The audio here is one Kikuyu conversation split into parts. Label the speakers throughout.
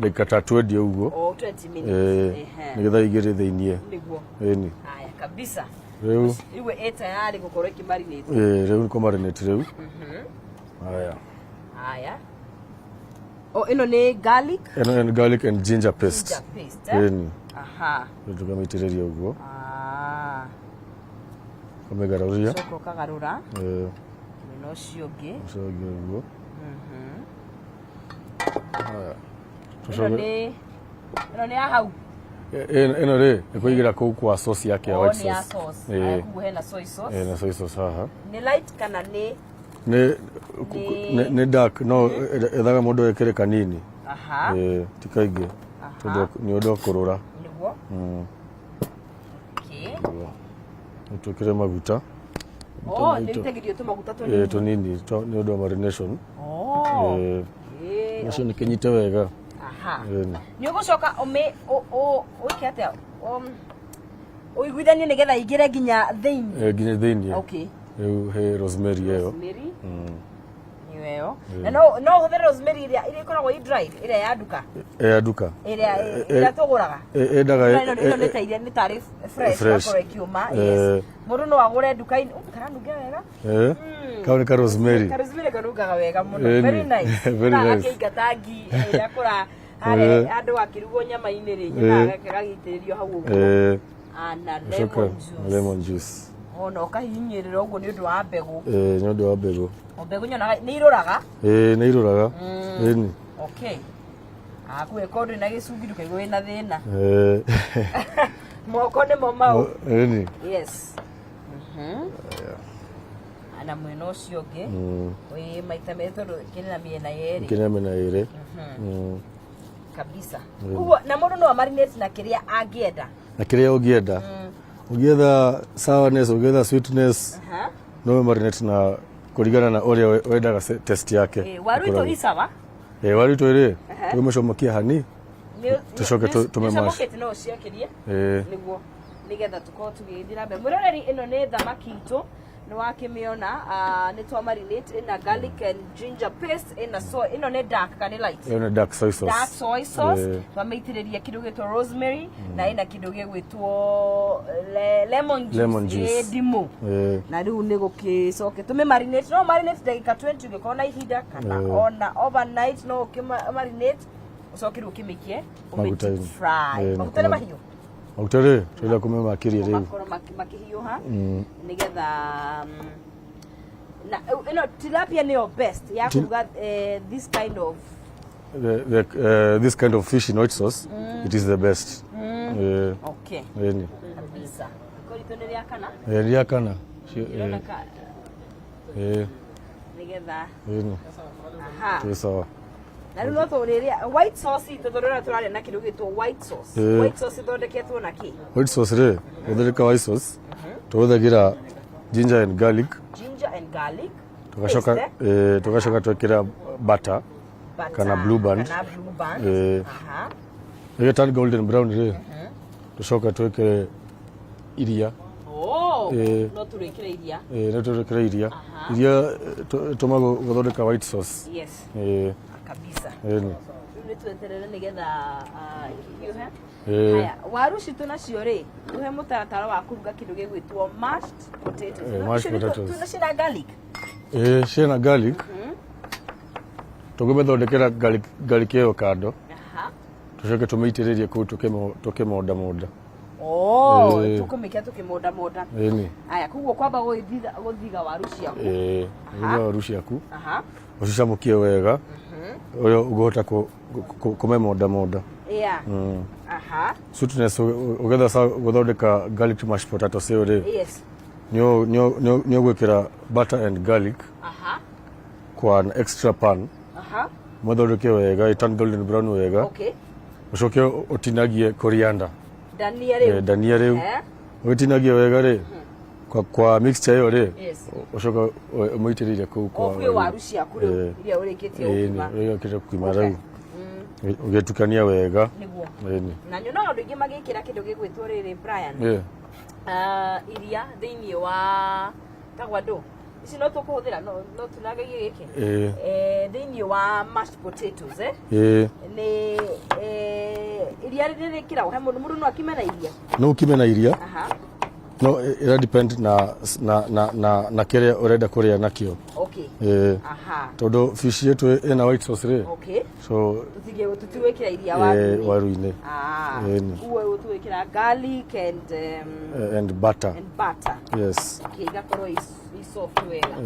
Speaker 1: Ndagĩka ta 20 ũguo.
Speaker 2: O 20 minutes.
Speaker 1: Eh, nĩgetha igĩrĩ thĩiniĩ.
Speaker 2: Nĩguo.
Speaker 1: Ĩni.
Speaker 2: Haya kabisa.
Speaker 1: Rĩu.
Speaker 2: Rĩu ĩ tayari gũkorwo ĩkĩmarinate.
Speaker 1: Eh, rĩu nĩ kũmarinate rĩu. Haya.
Speaker 2: Haya. O ĩno nĩ garlic.
Speaker 1: Ĩno nĩ garlic and ginger paste.
Speaker 2: Ginger paste. Eh?
Speaker 1: Ĩni.
Speaker 2: Aha.
Speaker 1: Rĩu tũkamĩitĩrĩria ũguo.
Speaker 2: Ah.
Speaker 1: Ũkamĩgarũria.
Speaker 2: Coka ũkagarũra.
Speaker 1: Eh.
Speaker 2: Mwena ũcio ũngĩ.
Speaker 1: Ũcio ũngĩ ũguo. Haya.
Speaker 2: Ĩno nĩ ĩno nĩ ya hau.
Speaker 1: Ĩno rĩ nĩ kũigĩra kũu kwa sauce yake ya
Speaker 2: Oh,
Speaker 1: white
Speaker 2: nĩ ya
Speaker 1: sauce.
Speaker 2: sauce.
Speaker 1: Ĩĩ.
Speaker 2: Haya, koguo hena soy sauce.
Speaker 1: Ĩĩ, na soy sauce haha.
Speaker 2: Nĩ light kana nĩ
Speaker 1: Nĩ
Speaker 2: Nĩ-
Speaker 1: nĩ dark no ethaga mũndũ ekĩre kanini.
Speaker 2: aha.
Speaker 1: Ĩĩ, ti kaingĩ. Tondũ nĩ ũndũ wa kũrũra.
Speaker 2: Nĩguo. Okay.
Speaker 1: Nĩguo. Twĩkĩre maguta.
Speaker 2: Oh, nĩ itagĩrio tũmaguta tũnini.
Speaker 1: Ĩĩ, tũnini nĩ ũndũ wa marination.
Speaker 2: Oh.
Speaker 1: Ĩĩ.
Speaker 2: Ĩĩ.
Speaker 1: Macio nĩ kĩnyite wega.
Speaker 2: Aha.
Speaker 1: Ĩĩ.
Speaker 2: Nĩ ũgũcoka ũmĩ ũĩke atĩa? Ũiguithanie nĩgetha ingĩre nginya thĩinĩ.
Speaker 1: Ĩĩ, nginya thĩinĩ.
Speaker 2: Okay.
Speaker 1: Rĩu he rosemary ĩyo.
Speaker 2: Rosemary. Nĩyo ĩyo. Na no ũhũthĩre rosemary ĩrĩa ĩrĩa ĩkoragwo ĩ dried, ĩrĩa ya nduka.
Speaker 1: Ĩ ya nduka.
Speaker 2: Ĩrĩa ĩrĩa tũgũraga.
Speaker 1: Ĩndaga
Speaker 2: Ĩno nĩ ta iria nĩ tarĩ fresh
Speaker 1: Fresh.
Speaker 2: ĩgakorwo ĩkĩũma. Yes. Mũndũ no agũre nduka-inĩ. Karanunga wega.
Speaker 1: Eh, kau nĩ ka rosemary.
Speaker 2: Ka rosemary kanungaga wega mũno.
Speaker 1: Ĩni.
Speaker 2: Very nice.
Speaker 1: Very
Speaker 2: Na
Speaker 1: nice.
Speaker 2: gakĩingata ngi ĩrĩa kũra harĩa andũ akĩrugwo nyama-inĩ rĩ, nyonaga gagĩitĩrĩrio hau ũguo. Ah, na
Speaker 1: Ũcoke
Speaker 2: lemon juice.
Speaker 1: Lemon juice.
Speaker 2: Ona ũkahihinyĩrĩra ũguo nĩ ũndũ wa mbegũ.
Speaker 1: Eh, nĩ ũndũ wa mbegũ.
Speaker 2: O mbegũ nyonaga nĩ irũraga.
Speaker 1: Eh, nĩ irũraga. Ĩni.
Speaker 2: Okay. Ah, kũgĩkorwo ndũrĩ na gĩcungi ndũkaigua wĩna thĩna. Moko nĩmo mau.
Speaker 1: Ĩni.
Speaker 2: Yes. Na mwena ũcio ũngĩ wĩ maita merĩ tondũ kĩrĩ na mĩena yerĩ.
Speaker 1: Kĩrĩ na mĩena ĩrĩ.
Speaker 2: Kabisa. Koguo na mũndũ no amarinate na kĩrĩa angĩenda.
Speaker 1: Na kĩrĩa ũngĩenda. Ũngĩetha sourness, ũngĩetha sweetness, no marinate na kũringana na ũrĩa wendaga taste yake.
Speaker 2: Eh, waru itũ i sawa.
Speaker 1: Eh, waru itũ rĩ, tũmĩcomokia hani. Tũcoke tũme mash.
Speaker 2: Nĩũcamũkĩte no ũciakĩrie.
Speaker 1: Eh.
Speaker 2: Nĩguo nĩgetha tũkorwo tũgĩthiĩ na mbere. Mwĩroreri, ĩno nĩ thamaki itũ nĩ wakĩmĩona, nĩ twa marinate ĩna garlic and ginger paste, ĩna soy. Ĩno nĩ dark kana nĩ light?
Speaker 1: Ĩyo nĩ dark soy sauce.
Speaker 2: Dark soy sauce. Twamĩitĩrĩria kĩndũ gĩtwo rosemary na ĩna kĩndũ gĩgwĩtwo lemon juice.
Speaker 1: Lemon juice.
Speaker 2: Ĩ, ndimũ. Na rĩu nĩ gũkĩcoke tũmĩ marinate, no marinate ndagĩka 20 ũngĩkorwo na ihinda, kana ona overnight no ũkĩ marinate ũcoke rĩu ũkĩmĩikie ũmĩ
Speaker 1: Maguta-inĩ.
Speaker 2: deep fry. Maguta nĩ mahiũ.
Speaker 1: Maguta rĩ, tũrenda kũmĩmakĩria rĩu.
Speaker 2: Makorwo makĩhiũha nĩgetha na ĩno tilapia nĩyo best ya kũruga this kind of
Speaker 1: This kind of fish in white sauce, it is the best.
Speaker 2: Okay.
Speaker 1: Ĩni.
Speaker 2: Kabisa. Riko ritũ nĩ rĩa kana?
Speaker 1: Eh, rĩa kana.
Speaker 2: Ndĩrona ka nĩgetha
Speaker 1: Ĩni.
Speaker 2: Aha.
Speaker 1: Twĩ sawa.
Speaker 2: Na rĩu no tũrĩrĩa white sauce itũ tondũ rĩrĩa tũrarĩa na kĩndũ gĩtwo white sauce. White sauce ĩthondeketwo na kĩ?
Speaker 1: White sauce rĩ, gũthondeka white sauce, tũhũthagĩra ginger and garlic.
Speaker 2: Ginger and garlic.
Speaker 1: Tũgacoka
Speaker 2: Paste, eh?
Speaker 1: tũgacoka twekĩra butter.
Speaker 2: Butter,
Speaker 1: Kana Blue Band.
Speaker 2: Kana Blue Band. Aha.
Speaker 1: Rĩrĩa turn golden brown rĩ, tũcoka twĩkĩre iria.
Speaker 2: Oh, no tũrĩkĩre iria.
Speaker 1: No twĩkĩre iria. Iria tũma gũthondeka white sauce.
Speaker 2: Yes. Kabisa.
Speaker 1: Ĩni.
Speaker 2: Rĩu nĩ tweterere nĩgetha ikĩhiũhe. Haya, waru citũ nacio rĩ, tũhe mũtaratara wa kũruga kĩndũ gĩgwĩtwo mashed potatoes.
Speaker 1: Eh, mashed
Speaker 2: Icio nĩ
Speaker 1: potatoes.
Speaker 2: Twĩna ciĩna garlic.
Speaker 1: Eh, ciĩna garlic. Tũngĩmĩthondekera garlic ĩyo kando. Tũcoke tũmĩitĩrĩrie kũu tũkĩmondamonda.
Speaker 2: Oh, tũkũmĩkia tũkĩmondamonda.
Speaker 1: Ĩni.
Speaker 2: Aya, koguo kwamba gũthiga waru ciaku.
Speaker 1: Eh, gũthiga waru ciaku. Ũcicamũkie wega. Ũrĩa ũngĩhota kũmĩmondamonda. Sweetness ũgetha gũthondeka garlic mashed potatoes ĩyo rĩ. Nĩ ũgwĩkĩra butter and garlic kwa an extra pan. Mũthondeke wega, ĩ turn golden brown wega. Ũcoke ũtinagie coriander.
Speaker 2: Dania rĩu.
Speaker 1: Eh, dania rĩu. Ũgĩtinagie wega rĩ, kwa mixture ĩyo rĩ, ũcoke ũmĩitĩrĩrie kũu kwa
Speaker 2: O kwĩ waru ciaku rĩu iria ũrĩkĩtie gũkima.
Speaker 1: Ũrĩkĩtie gũkima rĩu. Ũgĩtukania wega.
Speaker 2: Nĩguo.
Speaker 1: Ĩni.
Speaker 2: Na nyonaga andũ aingĩ magĩkĩra kĩndũ gĩgwĩtwo rĩrĩ, Brian. Iria thĩinĩ wa tagwa ndũ. Ici no tũkũhũthĩra, no tunangagie gĩkĩ.
Speaker 1: Ĩĩ.
Speaker 2: Thĩinĩ wa mashed potatoes,
Speaker 1: Ĩĩ.
Speaker 2: Nĩ iria rĩrĩkĩragwo he mũndũ no akime na iria?
Speaker 1: No ũkime na iria. No ĩra depend na kĩrĩa ũrenda kũrĩa nakĩo. Ĩĩ. Tondũ fish yetu ĩna white sauce rĩ. So
Speaker 2: Tũtigwĩkĩra iria waru-inĩ.
Speaker 1: Waru-inĩ. Ĩni.
Speaker 2: Koguo tũgwĩkĩra garlic and
Speaker 1: And butter.
Speaker 2: And butter.
Speaker 1: Yes.
Speaker 2: Okay, igakorwo i soft wega.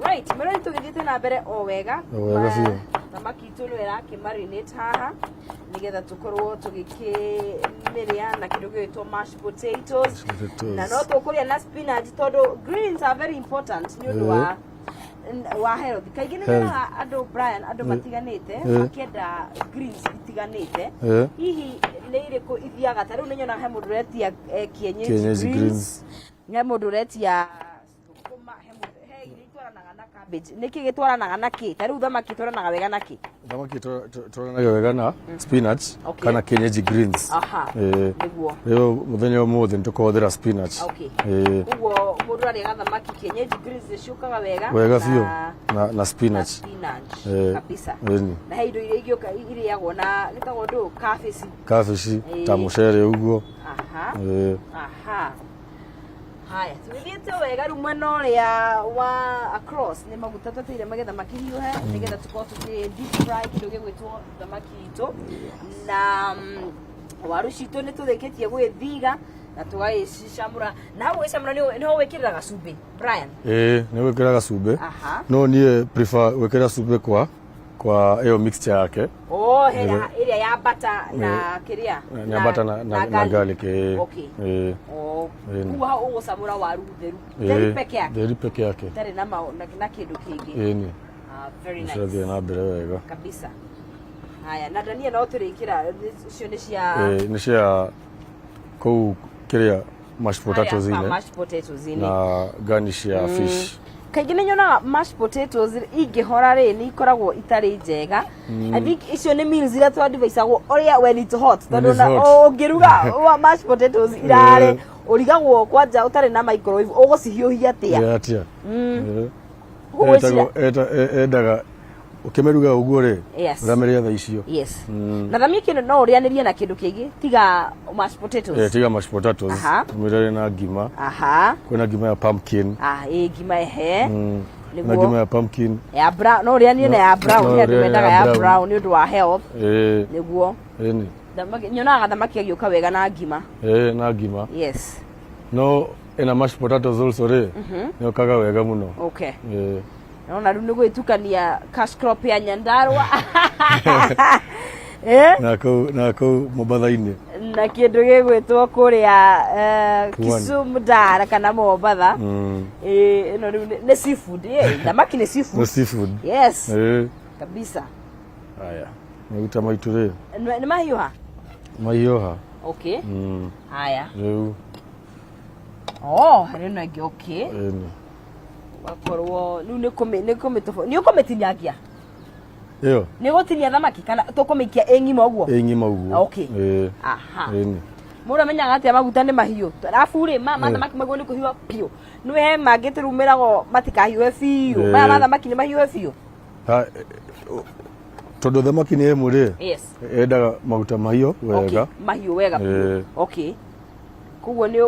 Speaker 2: Right, mĩrori, tũgĩthiĩte na mbere o wega.
Speaker 1: O wega biũ.
Speaker 2: Thamaki itũ nĩyo ĩrakĩ marinate haha nĩgetha tũkorwo tũgĩkĩmĩrĩa na kĩndũ gĩgwĩtwo mashed potatoes.
Speaker 1: Mashed potatoes.
Speaker 2: Na no tũkũrĩa na spinach tondũ greens are very important nĩ ũndũ wa health. Kaingĩ nĩ
Speaker 1: Health.
Speaker 2: nyonaga andũ, Brian, andũ matiganĩte makĩenda greens itiganĩte. Hihi nĩ irĩkũ ithiaga? Ta rĩu nĩ nyonaga he mũndũ ũretia kienyeji
Speaker 1: Kienyeji
Speaker 2: greens,
Speaker 1: greens.
Speaker 2: He mũndũ ũretia thũkũma, he mũndũ he iria itwaranaga na cabbage. Nĩkĩ gĩtwaranaga na kĩ? Ta rĩu thamaki ĩtwaranaga wega na kĩ?
Speaker 1: Thamaki twaranaga wega na spinach kana kienyeji greens. Ĩĩ.
Speaker 2: Nĩguo.
Speaker 1: Rĩu mũthenya ũmũthĩ nĩ tũkũhũthĩra spinach. Ĩĩ.
Speaker 2: Koguo mũndũ arĩaga thamaki, kienyeji greens nĩ ciũkaga wega
Speaker 1: Wega biũ na
Speaker 2: na
Speaker 1: spinach.
Speaker 2: Spinach.
Speaker 1: Ĩĩ.
Speaker 2: Kabisa.
Speaker 1: Ĩni.
Speaker 2: Na he indo iria ingĩũka irĩagwo na gĩtagwo ndũ, cabbage.
Speaker 1: Kabici ta mũcere ũguo. Ĩĩ.
Speaker 2: Aha, haya, tũgĩthiĩte wega. Rĩu mwena ũrĩa wa across nĩ maguta tweteire magetha makĩhiũhe nĩgetha tũkorwo tũkĩ deep fry kĩndũ gĩgwĩtwo thamaki itũ na waru citũ nĩ tũrĩkĩtie gwĩthiga na tũgagĩcicamũra, na hau gwĩcamũra nĩho wĩkĩrĩra gacumbĩ, Brian?
Speaker 1: Ĩĩ, nĩ gwĩkĩra gacumbĩ. No niĩ prefer gwĩkĩra cumbĩ kwa ĩyo mixture yake.
Speaker 2: Oh, ĩrĩa ya butter na kĩrĩa?
Speaker 1: Na butter na garlic, ĩĩ. Ĩĩ.
Speaker 2: Oh.
Speaker 1: Ĩĩ.
Speaker 2: Koguo hau ũgũcamũra waru theru theri peke yake?
Speaker 1: Theri peke yake.
Speaker 2: Itarĩ na kĩndũ kĩngĩ.
Speaker 1: Ĩĩ.
Speaker 2: Ah, very nice.
Speaker 1: Cirathiĩ na mbere wega.
Speaker 2: Kabisa. Haya, na dania no tũrĩkĩra, icio nĩ cia
Speaker 1: Ĩĩ, nĩ cia kũu kĩrĩa mashed potatoes
Speaker 2: Harĩa
Speaker 1: inĩ
Speaker 2: mashed potatoes inĩ.
Speaker 1: Na garnish ya fish.
Speaker 2: Kaingĩ nĩ nyonaga mashed potatoes ingĩhora rĩ, nĩ ikoragwo itarĩ njega. I think icio nĩ meals iria twadviceagwo ũrĩa when it's hot, tondũ
Speaker 1: It's
Speaker 2: na
Speaker 1: hot.
Speaker 2: ũngĩruga wa mashed potatoes irarĩ, ũrigagwo kwanja ũtarĩ na microwave ũgũcihiũhia atĩa.
Speaker 1: Ĩ, atia. Ĩĩ.
Speaker 2: Ũgwĩciria-
Speaker 1: Endaga ũkĩmĩruga ũguo rĩ, ũramĩrĩa thaa icio.
Speaker 2: Na thamaki ĩno no ũrĩanĩrie na kĩndũ kĩngĩ tiga mashed potatoes?
Speaker 1: Tiga mashed potatoes. Ũmĩrĩre na ngima. Kwĩna ngima ya pumpkin.
Speaker 2: Ah, ĩ, ngima, ehe.
Speaker 1: Na
Speaker 2: Nĩguo.
Speaker 1: ngima ya pumpkin.
Speaker 2: Ya brown, no ũrĩanie na ya brown.
Speaker 1: No
Speaker 2: Nĩ andũ
Speaker 1: ũrĩanie
Speaker 2: mendaga
Speaker 1: ya
Speaker 2: ya
Speaker 1: brown.
Speaker 2: brown nĩ ũndũ wa health. Nĩguo.
Speaker 1: Ĩni.
Speaker 2: Nyonaga thamaki agĩũka wega na ngima.
Speaker 1: Ĩĩ, na ngima. No ĩna mashed potatoes also rĩ, nĩ ũkaga wega mũno. Ĩĩ.
Speaker 2: Naona rĩu nĩ gwĩtukania cash crop ya Nyandarua, eh?
Speaker 1: Na kũu Mombatha-inĩ.
Speaker 2: Na kĩndũ gĩgwĩtwo kũrĩa
Speaker 1: Pwani.
Speaker 2: Kisumu Ndara kana Mombatha. Ĩno rĩu nĩ seafood, thamaki nĩ
Speaker 1: No
Speaker 2: seafood.
Speaker 1: Seafood.
Speaker 2: Yes.
Speaker 1: Ĩĩ.
Speaker 2: Kabisa.
Speaker 1: Haya, maguta maitũ rĩ,
Speaker 2: Nĩ mahiũha.
Speaker 1: Mahiũha.
Speaker 2: Haya.
Speaker 1: Rĩu
Speaker 2: Oh, harĩ ĩno ĩngĩ, okay.
Speaker 1: Ĩni.
Speaker 2: Wakorwo rĩu nĩ ũkũmĩtinyangia?
Speaker 1: Ĩyo.
Speaker 2: Nĩ ũgũtinia thamaki kana tũkũmĩikia ĩ ng'ima ũguo?
Speaker 1: Ĩ ng'ima ũguo. Ĩĩ. Ĩni.
Speaker 2: Mũndũ amenyaga atĩa maguta nĩ mahiũ? Arabu rĩ, ma thamaki maguo nĩ kũhiũha biũ? Nĩ he mangĩ tũrumĩragwo matikahiũhe biũ. Maya ma thamaki nĩ mahiũhe biũ?
Speaker 1: Tondũ thamaki nĩ ĩmwe rĩ, yendaga maguta mahiũ wega.
Speaker 2: Mahiũ wega biũ. Okay, koguo nĩ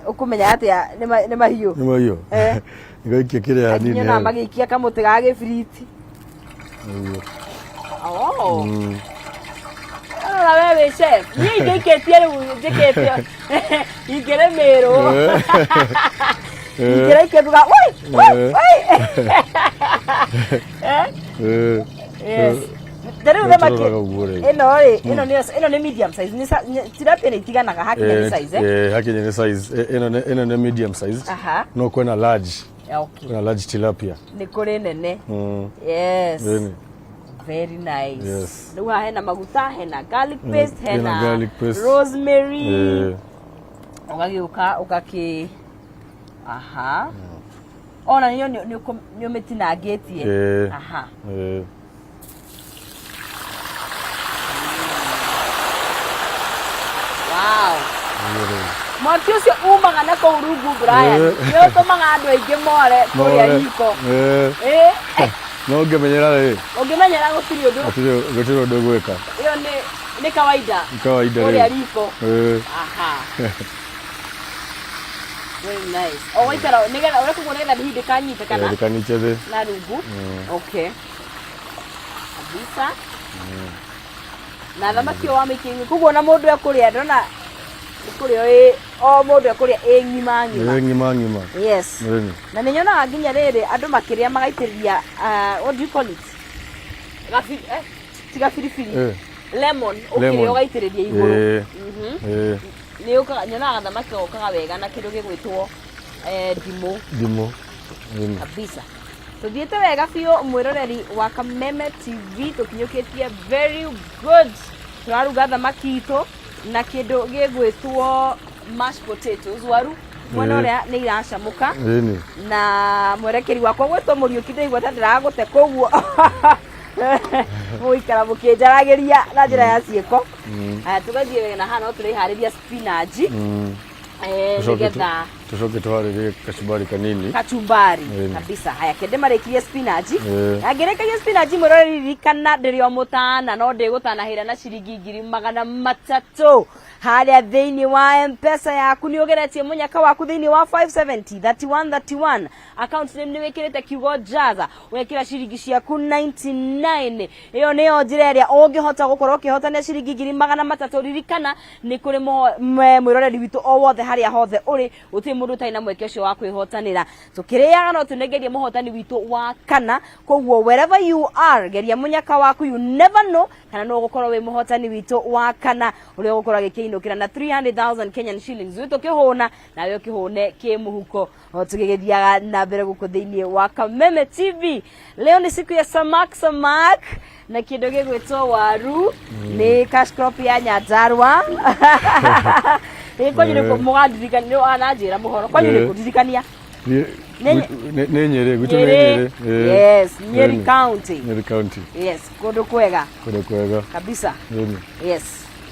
Speaker 2: ũkũmenya atĩa nĩ mahiũ?
Speaker 1: Nĩ mahiũ. Nĩgaikia kĩrĩa hanini.
Speaker 2: Nyonaga magĩikia kamũtĩ ga gĩbiriti.
Speaker 1: Nĩguo.
Speaker 2: Oh. Rora we wĩ chef. Niĩ ingĩikĩtie rĩu njĩkĩte ingĩrĩmĩrwo. Ingĩraikia nduga woi woi woi. Eh? Yes. Ta rĩu thamaki
Speaker 1: Tũroraga ũguo rĩ.
Speaker 2: Ĩno rĩ, ĩno nĩ medium size. Tilapia nĩ itiganaga hakinya nĩ size, eh?
Speaker 1: Hakinya nĩ size. Ĩno nĩ medium size. No kwĩna large. Kwĩna large tilapia.
Speaker 2: Nĩ kũrĩ nene.
Speaker 1: Ĩni.
Speaker 2: Very nice. Rĩu haha hena maguta, hena garlic paste,
Speaker 1: hena
Speaker 2: hena
Speaker 1: garlic paste.
Speaker 2: rosemary. Ũgagĩũka ũgakĩ, aha, ona nĩyo nĩ ũmĩtinangĩtie. Aha. Wow.
Speaker 1: Nĩguo rĩu.
Speaker 2: Mwaki ũcio umaga na kũu rungu, Brian, nĩ ũtũmaga andũ aingĩ more kũrĩa riko. Ĩ.
Speaker 1: No ũngĩmenyera rĩ.
Speaker 2: Ũngĩmenyera gũtirĩ ũndũ.
Speaker 1: Gũtirĩ ũndũ gwĩka.
Speaker 2: Ĩyo nĩ kawaida.
Speaker 1: Nĩ kawaida.
Speaker 2: Kũrĩa riko. Aha. Very nice. O waikara nĩgetha ũrĩa koguo nĩgetha hihi ndĩkanyite kana?
Speaker 1: Ndĩkanyite thĩ.
Speaker 2: Na rungu. Okay. Kabisa. Na thamaki ĩyo wamĩikia koguo na mũndũ ekũrĩa ndona kũrĩa ĩ o mũndũ ekũrĩa ĩ ng'ima ng'ima.
Speaker 1: Ĩ ng'ima ng'ima.
Speaker 2: Yes. Na nĩ nyonaga nginya rĩrĩ andũ makĩrĩa magaitĩrĩria, what do you call it? Tiga biribiri. Lemon ũkĩrĩa ũgaitĩrĩria igũrũ. Nĩ ũkaga nyonaga thamaki gokaga wega na kĩndũ gĩgwĩtwo ndimũ.
Speaker 1: Ndimũ.
Speaker 2: Kabisa. Tũthiĩte wega biũ, mwĩroreri wa Kameme TV, tũkinyũkĩtie very good. Tũraruga thamaki itũ na kĩndũ gĩgwĩtwo mashed potatoes. Waru mwena ũrĩa nĩ iracamũka. Na mwerekeri wakwa gwĩtwo Mũriũki, ndaigua ta ndĩragũte, koguo mũgũikara mũkĩnjaragĩria na njĩra ya ciĩko. Aya, tũgathiĩ wega na haha no tũreharĩria spinach nĩgetha
Speaker 1: Tũcoke tũharĩrie kachumbari kanini.
Speaker 2: Kachumbari. Kabisa. Haya, kende marĩkirie spinach. Angĩrĩkagia spinach, mwĩroreri, ririkana ndĩrĩ o mũtana no ndĩgũtanahĩra na ciringi 300,000 harĩa thĩinĩ wa Mpesa yaku. Nĩ ũgeretie mũnyaka waku thĩinĩ wa 570 31 31, account name nĩ wĩkĩrĩte kiugo jaza, wekĩra ciringi ciaku 99. Ĩyo nĩyo njĩra ĩrĩa ũngĩhota gũkorwo ũkĩhotania ciringi 300,000. Ririkana nĩ kũrĩ mwĩroreri witũ o wothe, harĩa hothe ũrĩ, gũtirĩ mũndũ ũtarĩ na mweke ũcio wa kwĩhotanĩra. Tũkĩrĩaga no tũnengerie mũhotani witũ wa kana, koguo wherever you are, geria mũnyaka waku. You never know kana no ũgũkorwo wĩ mũhotani witũ wa kana ũrĩa ũgũkorwo agĩkĩinũkĩra na 300,000 Kenyan shillings. Wĩ tũkĩhũna nawe ũkĩhũne kĩmũhuko o tũgĩgĩthiaga na mbere gũkũ thĩinĩ wa Kameme TV. Leo ni siku ya samak samak na kĩndũ gĩgwĩtwo waru, nĩ cash crop ya Nyandarua. Ĩ kwanyu nĩ mũgandirikania ananjĩra mũhoro kwanyu nĩ kũndirikania.
Speaker 1: Nĩ Nyĩrĩ gwitũ, nĩ Nyĩrĩ.
Speaker 2: Yes, Nyeri County.
Speaker 1: Nyeri County.
Speaker 2: Yes, kũndũ kwega.
Speaker 1: Kũndũ kwega.
Speaker 2: Kabisa. Yes,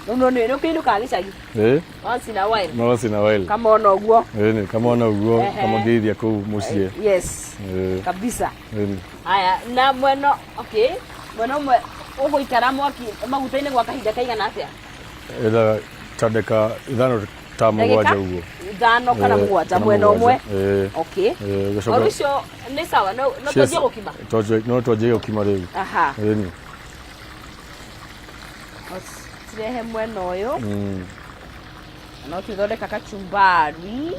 Speaker 2: rĩu no nĩ ũkĩinũkaga gĩcagi once in a while?
Speaker 1: Once in a while.
Speaker 2: Kama ona ũguo.
Speaker 1: Ĩni, kama ona ũguo, kama ngĩithia kũu mũciĩ.
Speaker 2: Yes, kabisa. Haya, na mwena, okay, mwena ũmwe ũgũikara mwaki maguta-inĩ gwa kahinda kaigana atĩa?
Speaker 1: Ĩtha ta ndagĩka 5 ta 7 ũguo.
Speaker 2: 5 kana 7 mwena ũmwe. Okay. Waru icio nĩ sawa, no twanjie gũkima?
Speaker 1: No twanjie gũkima rĩu.
Speaker 2: Aha.
Speaker 1: Ĩni.
Speaker 2: Cirehe mwena ũyũ. No twĩthondeka kachumbari.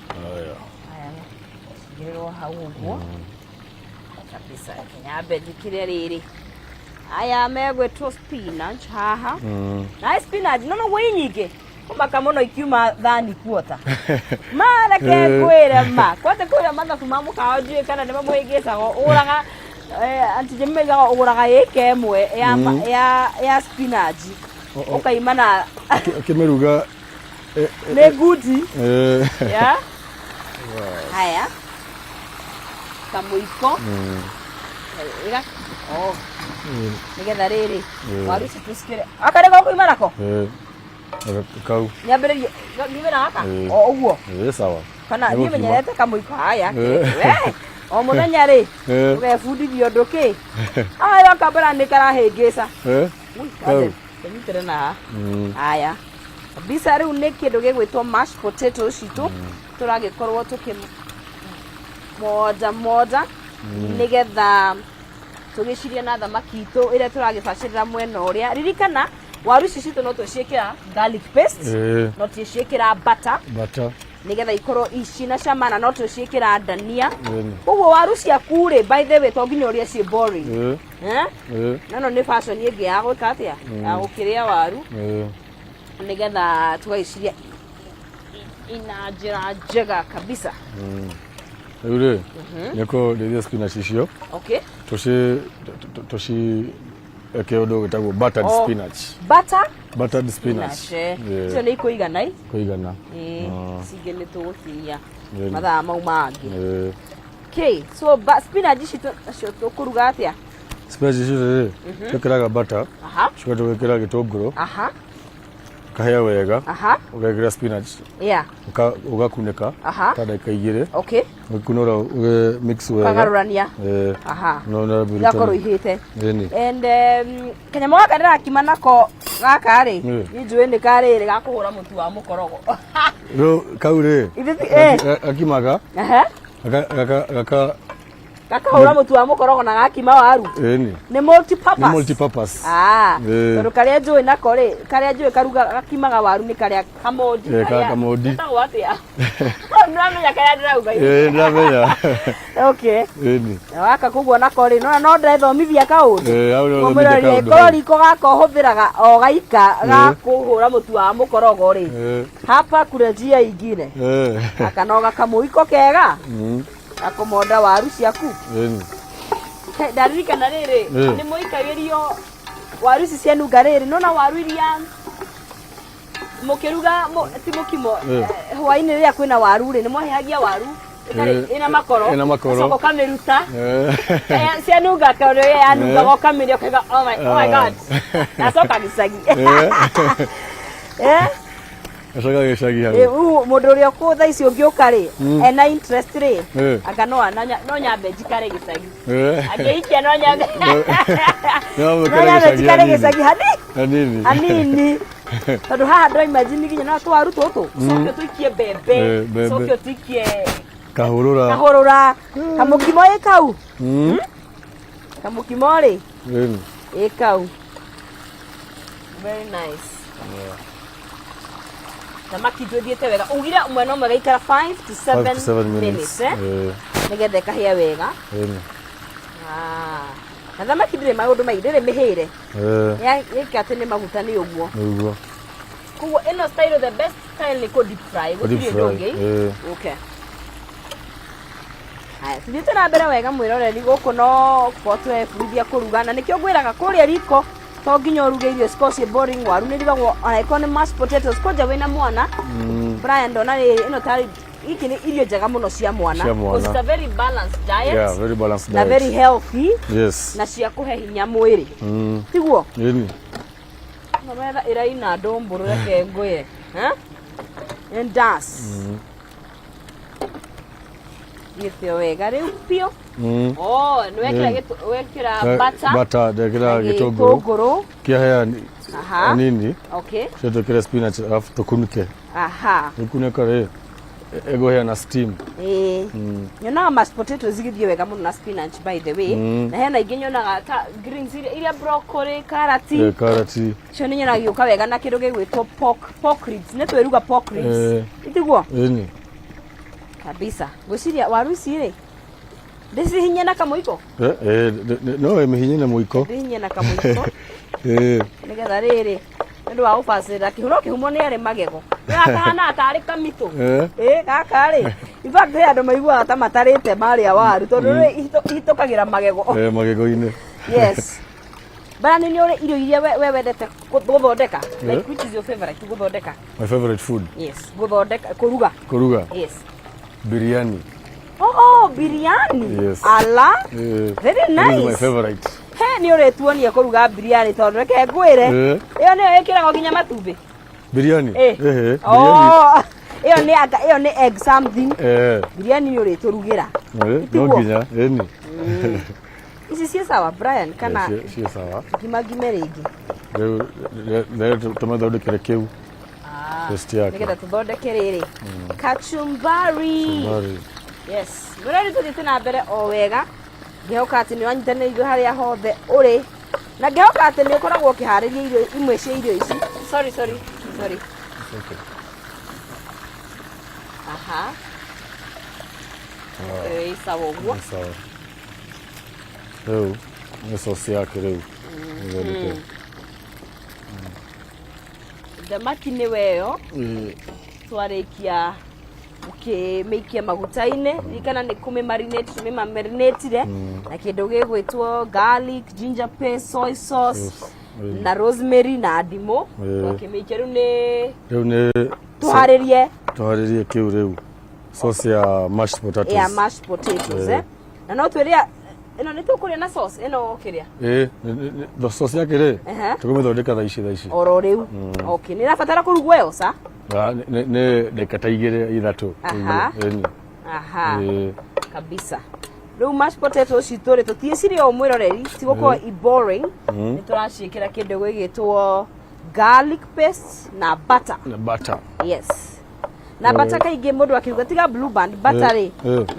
Speaker 1: Haya.
Speaker 2: Haya, cigĩrĩrwo hau ũguo kabisa. Nyambe njĩkĩre rĩrĩ, aya megwĩtwo spinach haha. Na spinach no noguo i nyingĩ kũmaka mũno ikiuma thani kuota ma reke ngwĩre ma kwate kwĩra mathabu ma mũkawa, ndiũĩ kana nĩ mamũhĩngĩcaga ũgũraga anti Jemima igaga ũgũraga ĩka ĩmwe ya spinach ũkaima na
Speaker 1: Akĩmĩruga.
Speaker 2: Nĩ ngundi ya haya kamũiko. Oh, nĩgetha rĩrĩ waru ici tũcikĩre aka nĩko kuima nako.
Speaker 1: Kau.
Speaker 2: Nyambĩrĩrie ngiume na gaka o ũguo.
Speaker 1: Ĩ sawa.
Speaker 2: Kana niĩ menyerete kamũiko. Haya, we o mũthenya rĩ ũgebundithia ũndũ kĩ aya kambara nĩ karahĩngĩca. Kanyitĩre na haha. Haya kabisa, rĩu nĩ kĩndũ gĩgwĩtwo mashed potatoes citũ tũragĩkorwo tũkĩ moja moja nĩgetha tũgĩcirie na thamaki itũ ĩrĩa tũragĩbacĩrĩra mwena ũrĩa. Ririkana waru ici citũ no twĩciĩkĩra garlic paste, no twĩciĩkĩra butter.
Speaker 1: Butter.
Speaker 2: Nĩgetha ikorwo cina cama, na no twĩciĩkĩra ndania. Koguo waru ciaku rĩ, by the way, to nginya ũrĩe ciĩ boring. Eh? Na no nĩ fashion ĩngĩ ya gwĩka atĩa, ya gũkĩrĩa waru, nĩgetha tũgagĩciria ina njĩra njega kabisa.
Speaker 1: Rĩu rĩ, nĩ kũrĩithia spinach icio. Tũci tũciĩke ũndũ wĩtagwo buttered spinach.
Speaker 2: Butter.
Speaker 1: Buttered spinach.
Speaker 2: Icio nĩ ikũigana i?
Speaker 1: Kũigana.
Speaker 2: Ĩĩ, cingĩ nĩ tũgũtinia mathaa mau mangĩ. Okay, so spinach ici nacio tũkũruga atĩa?
Speaker 1: Spinach icio rĩ, twĩkĩraga butter, tucoke tũgekĩra gĩtũngũrũ. Kahĩa wega.
Speaker 2: Aha.
Speaker 1: Ũgekĩra spinach.
Speaker 2: Yeah.
Speaker 1: Ũgakunĩka ta ndagĩka 2.
Speaker 2: Okay.
Speaker 1: Ũkunũra, mix wega.
Speaker 2: Ũkagarũrania.
Speaker 1: Eh.
Speaker 2: Aha.
Speaker 1: No na
Speaker 2: Igakorwo ihĩte.
Speaker 1: Ĩni.
Speaker 2: And kanyamũ gaka ndĩrakima nako gaka rĩ, niĩ njũĩ nĩ karĩrĩ ga kũhũra mũtu wa mũkorogo.
Speaker 1: Rĩu kau rĩ,
Speaker 2: Ithuĩ eh.
Speaker 1: gakimaga
Speaker 2: Aha.
Speaker 1: gaka
Speaker 2: Gakahũra mũtu wa mũkorogo na gakima waru.
Speaker 1: Ĩni.
Speaker 2: Nĩ multi purpose.
Speaker 1: Nĩ multi purpose.
Speaker 2: Ah.
Speaker 1: Eh.
Speaker 2: Tondũ karĩa njũĩ nako rĩ, karĩa njũĩ karuga gakimaga waru nĩ karĩa kamondi.
Speaker 1: Eh, kamondi.
Speaker 2: Getagwo atĩa? Nĩũramenya karĩa ndĩrauga.
Speaker 1: Ĩĩ, ndĩramenya.
Speaker 2: Okay.
Speaker 1: Ĩni.
Speaker 2: Na waka koguo nako rĩ, no no ndethomithia kaũndũ.
Speaker 1: Eh, hau nĩ
Speaker 2: Ũguo
Speaker 1: ũthomithia
Speaker 2: mwĩroreri,
Speaker 1: kaũndũ
Speaker 2: korwo
Speaker 1: hau.
Speaker 2: riko gaka ũhũthĩraga o gaika ga kũhũra mũtu wa mũkorogo rĩ, hapa kuna njia ingine. Gaka no gakamũiko kega gakũmonda waru ciaku.
Speaker 1: Ĩni.
Speaker 2: He, ndaririkana rĩrĩ, nĩ mũikagĩrio waru ici cianunga rĩrĩ, nona waru iria mũkĩruga ti mũkimo, hwainĩ rĩrĩa kwĩna waru rĩ, nĩ mwahehagia waru ĩtarĩ ĩna makoro,
Speaker 1: Ĩna makoro.
Speaker 2: ũgacoka ũkamĩruta. Cianunga tondũ ĩyo yanungaga ũkamĩrĩa ũkaiga oh my God, ndacoka gĩcagi.
Speaker 1: Gacoka gĩcagi hau.
Speaker 2: Rĩu mũndũ ũrĩa ũkũ thaa ici ũngĩũka rĩ, ena interest rĩ, anga no nyambe njikare gĩcagi. Angĩhikia no nyambe
Speaker 1: No
Speaker 2: no
Speaker 1: mũkere
Speaker 2: nyambe
Speaker 1: gĩcagi
Speaker 2: njikare
Speaker 1: hanini.
Speaker 2: gĩcagi hani
Speaker 1: Hanini.
Speaker 2: Hanini, tondũ haha ndo imagine nginya no twaru tũtũ ũcoke ũtũikie mbembe,
Speaker 1: Eh, mbembe.
Speaker 2: ũcoke ũtũikie
Speaker 1: Kahũrũra.
Speaker 2: Kahũrũra kamũkimo ĩ kau. Kamũkimo rĩ
Speaker 1: Ĩni.
Speaker 2: Ĩ kau, very nice. Thamaki itũ ĩthiĩte wega, ugire mwena ũmwe gaikara 5 to 7
Speaker 1: 5 to 7
Speaker 2: minutes,
Speaker 1: minutes.
Speaker 2: eh? Nĩgetha ĩkahĩa wega.
Speaker 1: Ĩni.
Speaker 2: Ah. Na thamaki ndĩrĩ maũndũ maingĩ, ndĩrĩ mĩhĩre. Ĩka atĩ nĩ maguta nĩ ũguo.
Speaker 1: Nĩguo.
Speaker 2: Koguo ĩno style, the best style nĩ kũ deep fry,
Speaker 1: Kũ deep
Speaker 2: gũtirĩ ũndũ
Speaker 1: fry,
Speaker 2: ũngĩ.
Speaker 1: eh.
Speaker 2: Okay, haya, tuthiĩte na mbere wega mwĩroreri, gũkũ no gũkorwo tũrebundithia kũruga, na nĩkĩo ngwĩraga kũrĩa riko to nginya ũruge irio cikorwo ciĩ boring. Waru nĩ irugagwo ona ĩkorwo nĩ mashed potatoes, kwanja wĩna mwana. Brian, ndona rĩrĩ ĩno tarĩ iki nĩ irio njega mũno cia mwana.
Speaker 1: Cia mwana.
Speaker 2: Because it's a very balanced diet.
Speaker 1: Yeah, very balanced
Speaker 2: Na
Speaker 1: diet.
Speaker 2: very healthy. Na cia kũhe hinya mwĩrĩ, tiguo?
Speaker 1: Ĩni.
Speaker 2: No metha ĩraina ndũmbũrũ, reke ngũye. Ha? Ndas thiĩte o wega rĩu biũ. Oh, nĩ wekĩra wekĩra butter.
Speaker 1: Butter, ndekĩra
Speaker 2: Na
Speaker 1: gĩtũngũrũ.
Speaker 2: Gĩtũngũrũ.
Speaker 1: Kĩahĩa hanini. Cio twĩkĩre spinach alafu tũkunĩke. Tũkunĩka rĩ, ĩgũhĩa na steam.
Speaker 2: Ĩĩ, nyonaga mashed potatoes igĩthiĩ wega mũno na spinach, by the way. Na hena ingĩ nyonaga ta greens iria broccoli, karati.
Speaker 1: Eh, karati.
Speaker 2: Icio nĩ nyonaga igĩũka wega na kĩndũ gĩgwĩtwo pork ribs, nĩ twĩruga pork ribs. Itiguo?
Speaker 1: Ĩni.
Speaker 2: Kabisa. Ngwĩciria waru ici rĩ, ndĩcihinye na kamũiko.
Speaker 1: Eh, eh, no ĩmĩhinye na mũiko.
Speaker 2: Ndĩhinye na kamũiko nĩgetha rĩrĩ nĩ ũndũ wa gũbacĩrĩra kĩhuno, kĩhumo nĩ arĩ magego gakahana tarĩ kamitũ. Ĩ gaka rĩ, in fact he andũ maiguaga ta matarĩte marĩa waru tondũ rĩ ihĩtũkagĩra magego.
Speaker 1: Eh, magego-inĩ.
Speaker 2: Yes. Bara nĩ ũrĩ irio iria we wendete gũthondeka, like which is your favorite gũthondeka?
Speaker 1: My favorite food?
Speaker 2: Yes, gũthondeka, kũruga.
Speaker 1: Kũruga?
Speaker 2: Yes.
Speaker 1: Biryani.
Speaker 2: Oh, biryani.
Speaker 1: Yes.
Speaker 2: Ala. Very
Speaker 1: This is my
Speaker 2: nice.
Speaker 1: favorite.
Speaker 2: He, nĩ ũrĩtuonia kũruga biryani, tondũ reke ngwĩre, ĩyo nĩyo ĩkĩragwo nginya matumbĩ.
Speaker 1: Biryani.
Speaker 2: Eh.
Speaker 1: Ehe, biryani.
Speaker 2: Oh, ĩyo nĩ anga ĩyo nĩ egg something. Biryani nĩ ũrĩtũrugĩra.
Speaker 1: Eh, no
Speaker 2: Tiguo?
Speaker 1: nginya ĩni.
Speaker 2: Ici ciĩ sawa, Brian, kana
Speaker 1: Ciĩ sawa.
Speaker 2: Ngima ngime rĩngĩ?
Speaker 1: Rĩu rĩu tũmathondekere kĩu taste yake.
Speaker 2: Nĩgetha tũthondeke rĩrĩ kachumbari.
Speaker 1: Kachumbari.
Speaker 2: Yes, mwĩrori, tũthiĩte na mbere o wega, ngĩhoka atĩ nĩ wanyitanĩra ithuĩ harĩa hothe ũrĩ, na ngĩhoka atĩ nĩ ũkoragwo ũkĩharĩria irio imwe cia irio ici. Sorry, sorry, sorry.
Speaker 1: It's okay.
Speaker 2: Aha. Ĩ sawa ũguo.
Speaker 1: Nĩ sawa. Rĩu nĩ sauce yake rĩu ĩthondeke.
Speaker 2: Thamaki nĩ weyo twarĩkia ũkĩmĩikia maguta-inĩ, ririkana nĩ kũmĩ-marinate, tũmĩ-marinatire na kĩndũ gĩgwĩtwo garlic, ginger paste, soy sauce na rosemary na ndimũ. Twakĩmĩikia, rĩu nĩ
Speaker 1: Rĩu nĩ
Speaker 2: tũharĩrie.
Speaker 1: Tũharĩrie kĩu rĩu, sauce ya mashed potatoes.
Speaker 2: Ya mashed potatoes.
Speaker 1: Eh.
Speaker 2: Eh? Na no twĩrĩa Ĩno nĩ tũkũrĩa na sauce ĩno kĩrĩa?
Speaker 1: Ĩĩ, sauce yake rĩ, tũkũmĩthondeka thaa ici thaa ici.
Speaker 2: Oro rĩu. Okay, nĩ ĩrabatara kũrugwo ĩyo ca?
Speaker 1: Ah, nĩ ndagĩka ta igĩrĩ ithatũ.
Speaker 2: Aha.
Speaker 1: Ĩni.
Speaker 2: Aha.
Speaker 1: Ĩĩ.
Speaker 2: Kabisa. Rĩu mashed potatoes citũ rĩ, tũtiĩcirie ũũ mwĩroreri, tigũkorwo i boring. Nĩ tũraciĩkĩra kĩndũ gĩgĩtwo garlic paste na butter.
Speaker 1: Na butter.
Speaker 2: Yes. Na butter kaingĩ mũndũ akiruga tiga Blue Band butter rĩ,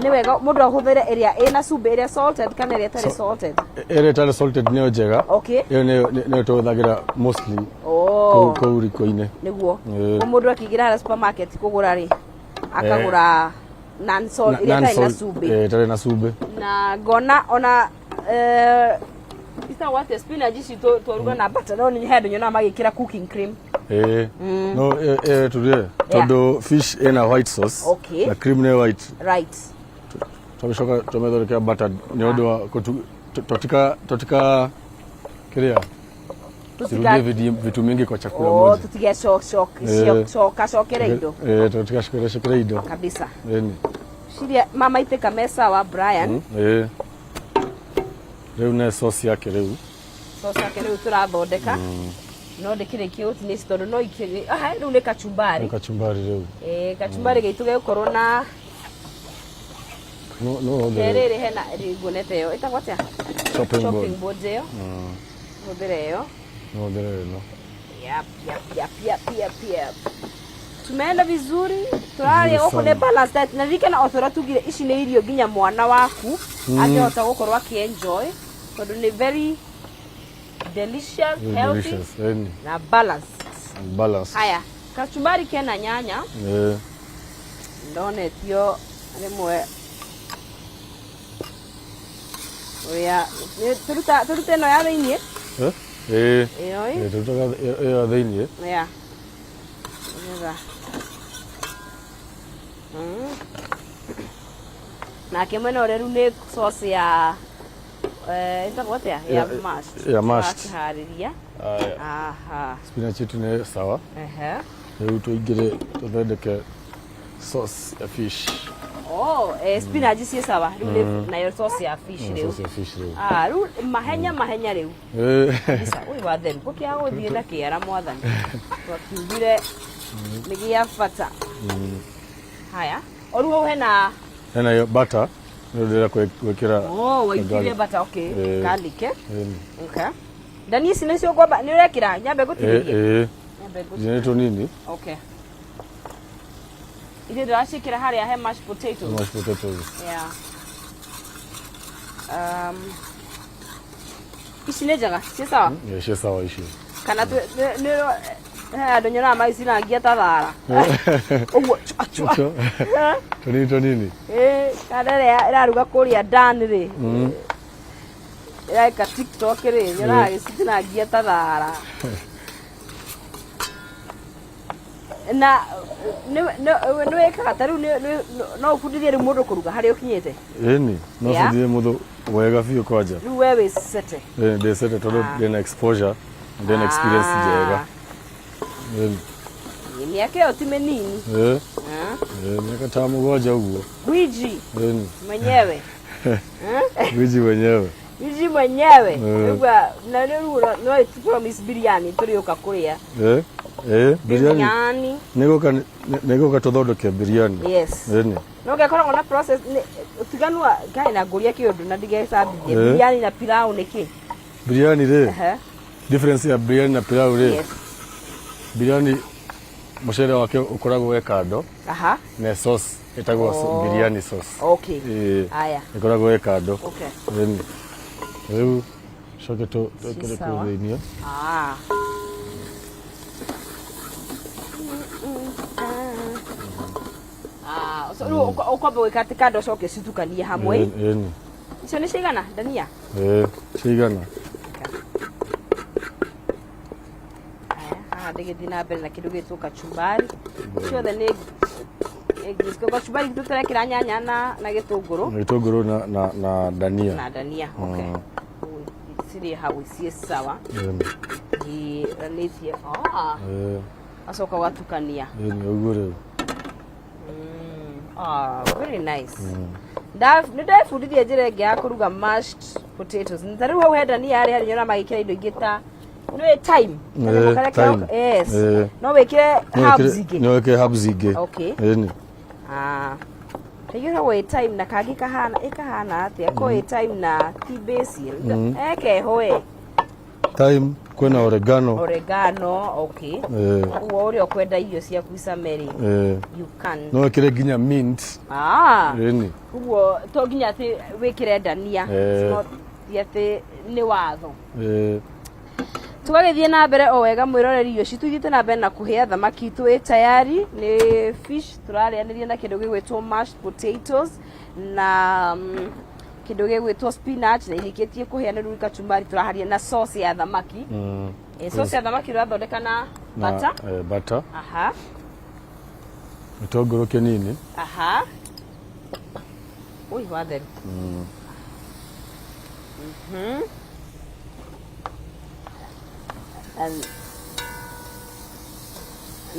Speaker 2: nĩ wega mũndũ ahũthĩre ĩrĩa ĩna cumbĩ, ĩrĩa salted kana ĩrĩa ĩtarĩ salted?
Speaker 1: Ĩrĩa ĩtarĩ salted nĩyo njega. Ĩyo nĩyo tũhũthagĩra mostly kũu riko-inĩ.
Speaker 2: Nĩguo. Mũndũ akĩingĩra harĩa supermarket kũgũra rĩ, akagũra non salt, ĩrĩa ĩtarĩ na cumbĩ.
Speaker 1: Ĩtarĩ na cumbĩ.
Speaker 2: Na ngona ona ĩtagwo atĩa, spinach ici twaruga na butter, no nĩ handũ nyonaga magĩkĩra cooking cream.
Speaker 1: Ĩĩ, no ĩyo tũrĩe tondũ fish ĩna white sauce na cream nĩ white. Tũgĩcoka tũmĩthondekera butter nĩ ũndũ wa tũtika kĩrĩa turudie vitu mingi kwa chakula moja.
Speaker 2: Tutige coka cokere indo.
Speaker 1: Eh, tutikacokere cokere indo.
Speaker 2: Kabisa.
Speaker 1: Ĩni.
Speaker 2: Ciria mama itĩka me sawa, Brian.
Speaker 1: Ĩĩ, rĩu nĩ sauce yake rĩu.
Speaker 2: Sauce yake rĩu tũrathondeka, no ndĩkĩrĩkie gũtinia ici tondũ no ikĩrĩ aha. Rĩu nĩ kachumbari.
Speaker 1: Nĩ kachumbari rĩu.
Speaker 2: Ĩĩ, kachumbari gaitũ gegũkorwo na
Speaker 1: No hũthĩre.
Speaker 2: Rĩrĩ hena nguonete ĩyo ĩtagwo atĩa?
Speaker 1: Chopping board.
Speaker 2: Chopping board ĩyo, hũthĩre ĩyo.
Speaker 1: No hũthĩre ĩno.
Speaker 2: Yep. Tumeenda vizuri, tũrarĩa
Speaker 1: Vizuri
Speaker 2: gũkũ nĩ
Speaker 1: sana.
Speaker 2: balanced diet. Na ririkana o torĩa tugire, ici nĩ irio nginya mwana waku angĩhota gũkorwo akĩ-enjoy tondũ nĩ very delicious,
Speaker 1: Very
Speaker 2: healthy
Speaker 1: delicious. Ĩni.
Speaker 2: na balanced.
Speaker 1: And balanced.
Speaker 2: Haya, kachumbari kena nyanya. Ndonetio rĩmwe ũrĩa tũruta tũrute ĩno ya thĩiniĩ.
Speaker 1: Eh? Ĩĩ.
Speaker 2: Ĩyo ĩ.
Speaker 1: Ĩĩ, tũrutaga ĩyo ya thĩiniĩ.
Speaker 2: Yeah. Nĩgetha. Nake mwena ũrĩa rĩu nĩ sauce ya ĩtagwo atĩa? Ya mashed.
Speaker 1: Ya mashed.
Speaker 2: Tũrakĩharĩria.
Speaker 1: Aya.
Speaker 2: Aha.
Speaker 1: Spinach yetu nĩ sawa. Rĩu tũingĩre tũthondeke sauce ya fish.
Speaker 2: Oh, spinach ciĩ sawa. Rĩu nĩ nayo sauce ya fish rĩu.
Speaker 1: Sauce ya fish rĩu.
Speaker 2: Ah, rĩu mahenya mahenya rĩu. Kabisa, ũyũ watheru gũkĩaga gũthiĩ na kĩara mwathani. Twakiugire nĩ gĩa bata. Haya. O rĩu hau hena
Speaker 1: Hena hiyo butter nĩ ndĩrenda gwĩkĩra.
Speaker 2: Oh, waitirie
Speaker 1: garlic.
Speaker 2: butter, okay. Garlic, eh?
Speaker 1: Ĩni.
Speaker 2: Okay. Ndania ici nĩcio ngwamba nĩ ũrekĩra nyambe ngũtinĩrie?
Speaker 1: Ĩĩ.
Speaker 2: Nyambe ngũtinĩrie.
Speaker 1: Nĩ tũnini.
Speaker 2: Okay. Ithuĩ ndĩraciĩkĩra harĩa he mashed potatoes.
Speaker 1: Mashed potatoes.
Speaker 2: Yeah. Ici nĩ njega, ciĩ sawa?
Speaker 1: Ĩĩ, ciĩ sawa icio.
Speaker 2: Kana nĩ he andũ nyonaga magĩcinangia ta thara. Ũguo chua chua.
Speaker 1: Chua. Tũnini tũnini.
Speaker 2: Ĩĩ, kana ĩrĩa ĩraruga kũrĩa Dan rĩ. Ĩreka TikTok rĩ, nyonaga gĩcitinangia ta thara. Na nĩ wĩkaga ta rĩu no ũbundithie rĩu mũndũ kũruga harĩa ũkinyĩte?
Speaker 1: Ĩni, no bundithie mũndũ wega biũ kwanja.
Speaker 2: Rĩu we wĩ sete.
Speaker 1: Ĩĩ, ndĩ sete tondũ ndĩna exposure, ndĩna experience njega. Ĩni.
Speaker 2: Mĩaka ĩyo ti mĩnini.
Speaker 1: Ĩĩ.
Speaker 2: Ah.
Speaker 1: Ĩĩ, mĩaka ta 7 ũguo.
Speaker 2: Gwiji
Speaker 1: Ĩni.
Speaker 2: mwenyewe.
Speaker 1: Gwiji mwenyewe.
Speaker 2: Gwiji mwenyewe.
Speaker 1: Eh.
Speaker 2: Na rĩu no tu promise biryani tũrĩũka kũrĩa.
Speaker 1: Ĩĩ. Ĩĩ, biryani.
Speaker 2: Biryani.
Speaker 1: Nĩgũka tũthondeke biryani.
Speaker 2: Yes.
Speaker 1: Ĩni.
Speaker 2: No gekoragwo na process nĩ ũtiganu wa ngai na ngũria kĩũndũ na ndigecambithie. Biryani na pilau nĩ kĩ?
Speaker 1: Biryani rĩ, difference ya biryani na pilau rĩ, biryani mũcere wake ũkoragwo wĩ kando na sauce ĩtagwo biryani sauce. Ĩĩ.
Speaker 2: Aya.
Speaker 1: Ĩkoragwo ĩ kando.
Speaker 2: Okay.
Speaker 1: Ĩni. Rĩu coke twĩkĩre kũu
Speaker 2: Sawa.
Speaker 1: thĩiniĩ.
Speaker 2: Ah. Ah, so rĩu ũkwamba gwĩka atĩ kando ũcoke ũcitukanie hamwe.
Speaker 1: Ĩni.
Speaker 2: Icio nĩ cigana ndania?
Speaker 1: Ĩĩ, cigana.
Speaker 2: Haya, haha ndĩgĩthiĩ na mbere na kĩndũ gĩtwo kachumbari. Ciothe nĩ kachumbari tũtarekĩra nyanya na gĩtũngũrũ.
Speaker 1: Na gĩtũngũrũ na dania.
Speaker 2: Na dania, okay. Cirĩ hau ciĩ sawa.
Speaker 1: Ĩni.
Speaker 2: Iranĩtie. Ah.
Speaker 1: Ĩĩ.
Speaker 2: Acoka ũgatukania.
Speaker 1: Ĩni, ũguo rĩu.
Speaker 2: Ah, very nice. Nĩ ndebundithia njĩra ĩngĩ ya kũruga mashed potatoes. Ta rĩu hau he ndania harĩ harĩ nyona magĩkĩra indo ingĩ ta nĩ thyme.
Speaker 1: Eh, thyme.
Speaker 2: Yes.
Speaker 1: Eh.
Speaker 2: No wĩkĩre herbs ingĩ.
Speaker 1: No wĩkĩre herbs ingĩ.
Speaker 2: Okay.
Speaker 1: Ĩni.
Speaker 2: Ah. Ĩgĩragwo ĩ thyme na kangĩ kahana ĩkahana atĩa? Ko ĩ thyme na ti basil. Eh keho ĩ.
Speaker 1: Thyme, kwĩna oregano.
Speaker 2: Oregano, okay.
Speaker 1: Eh,
Speaker 2: Ũguo ũrĩa ũkwenda irio ciaku icame rĩ,
Speaker 1: eh,
Speaker 2: you can.
Speaker 1: no wĩkĩre nginya mint.
Speaker 2: Ah.
Speaker 1: Ĩni.
Speaker 2: Ũguo to nginya atĩ wĩkĩre ndania.
Speaker 1: Eh.
Speaker 2: It's not ti atĩ nĩ watho.
Speaker 1: Eh,
Speaker 2: Tũgagĩthiĩ na mbere o wega mwĩroreri, irio citũ ithiĩte na mbere na kũhĩa, thamaki itũ ĩ tayari, nĩ fish tũrarĩanĩria na kĩndũ gĩgwĩtwo mashed potatoes na kĩndũ gĩgwĩtwo spinach, na irĩkĩtie kũhĩa nĩ rĩu kachumbari tũraharia na sauce ya thamaki. Eh, sauce ya thamaki ũrathondeka na
Speaker 1: Na,
Speaker 2: butter.
Speaker 1: Eh, butter. Gĩtũngũrũ kĩnini.
Speaker 2: Aha. Ui, watheru. And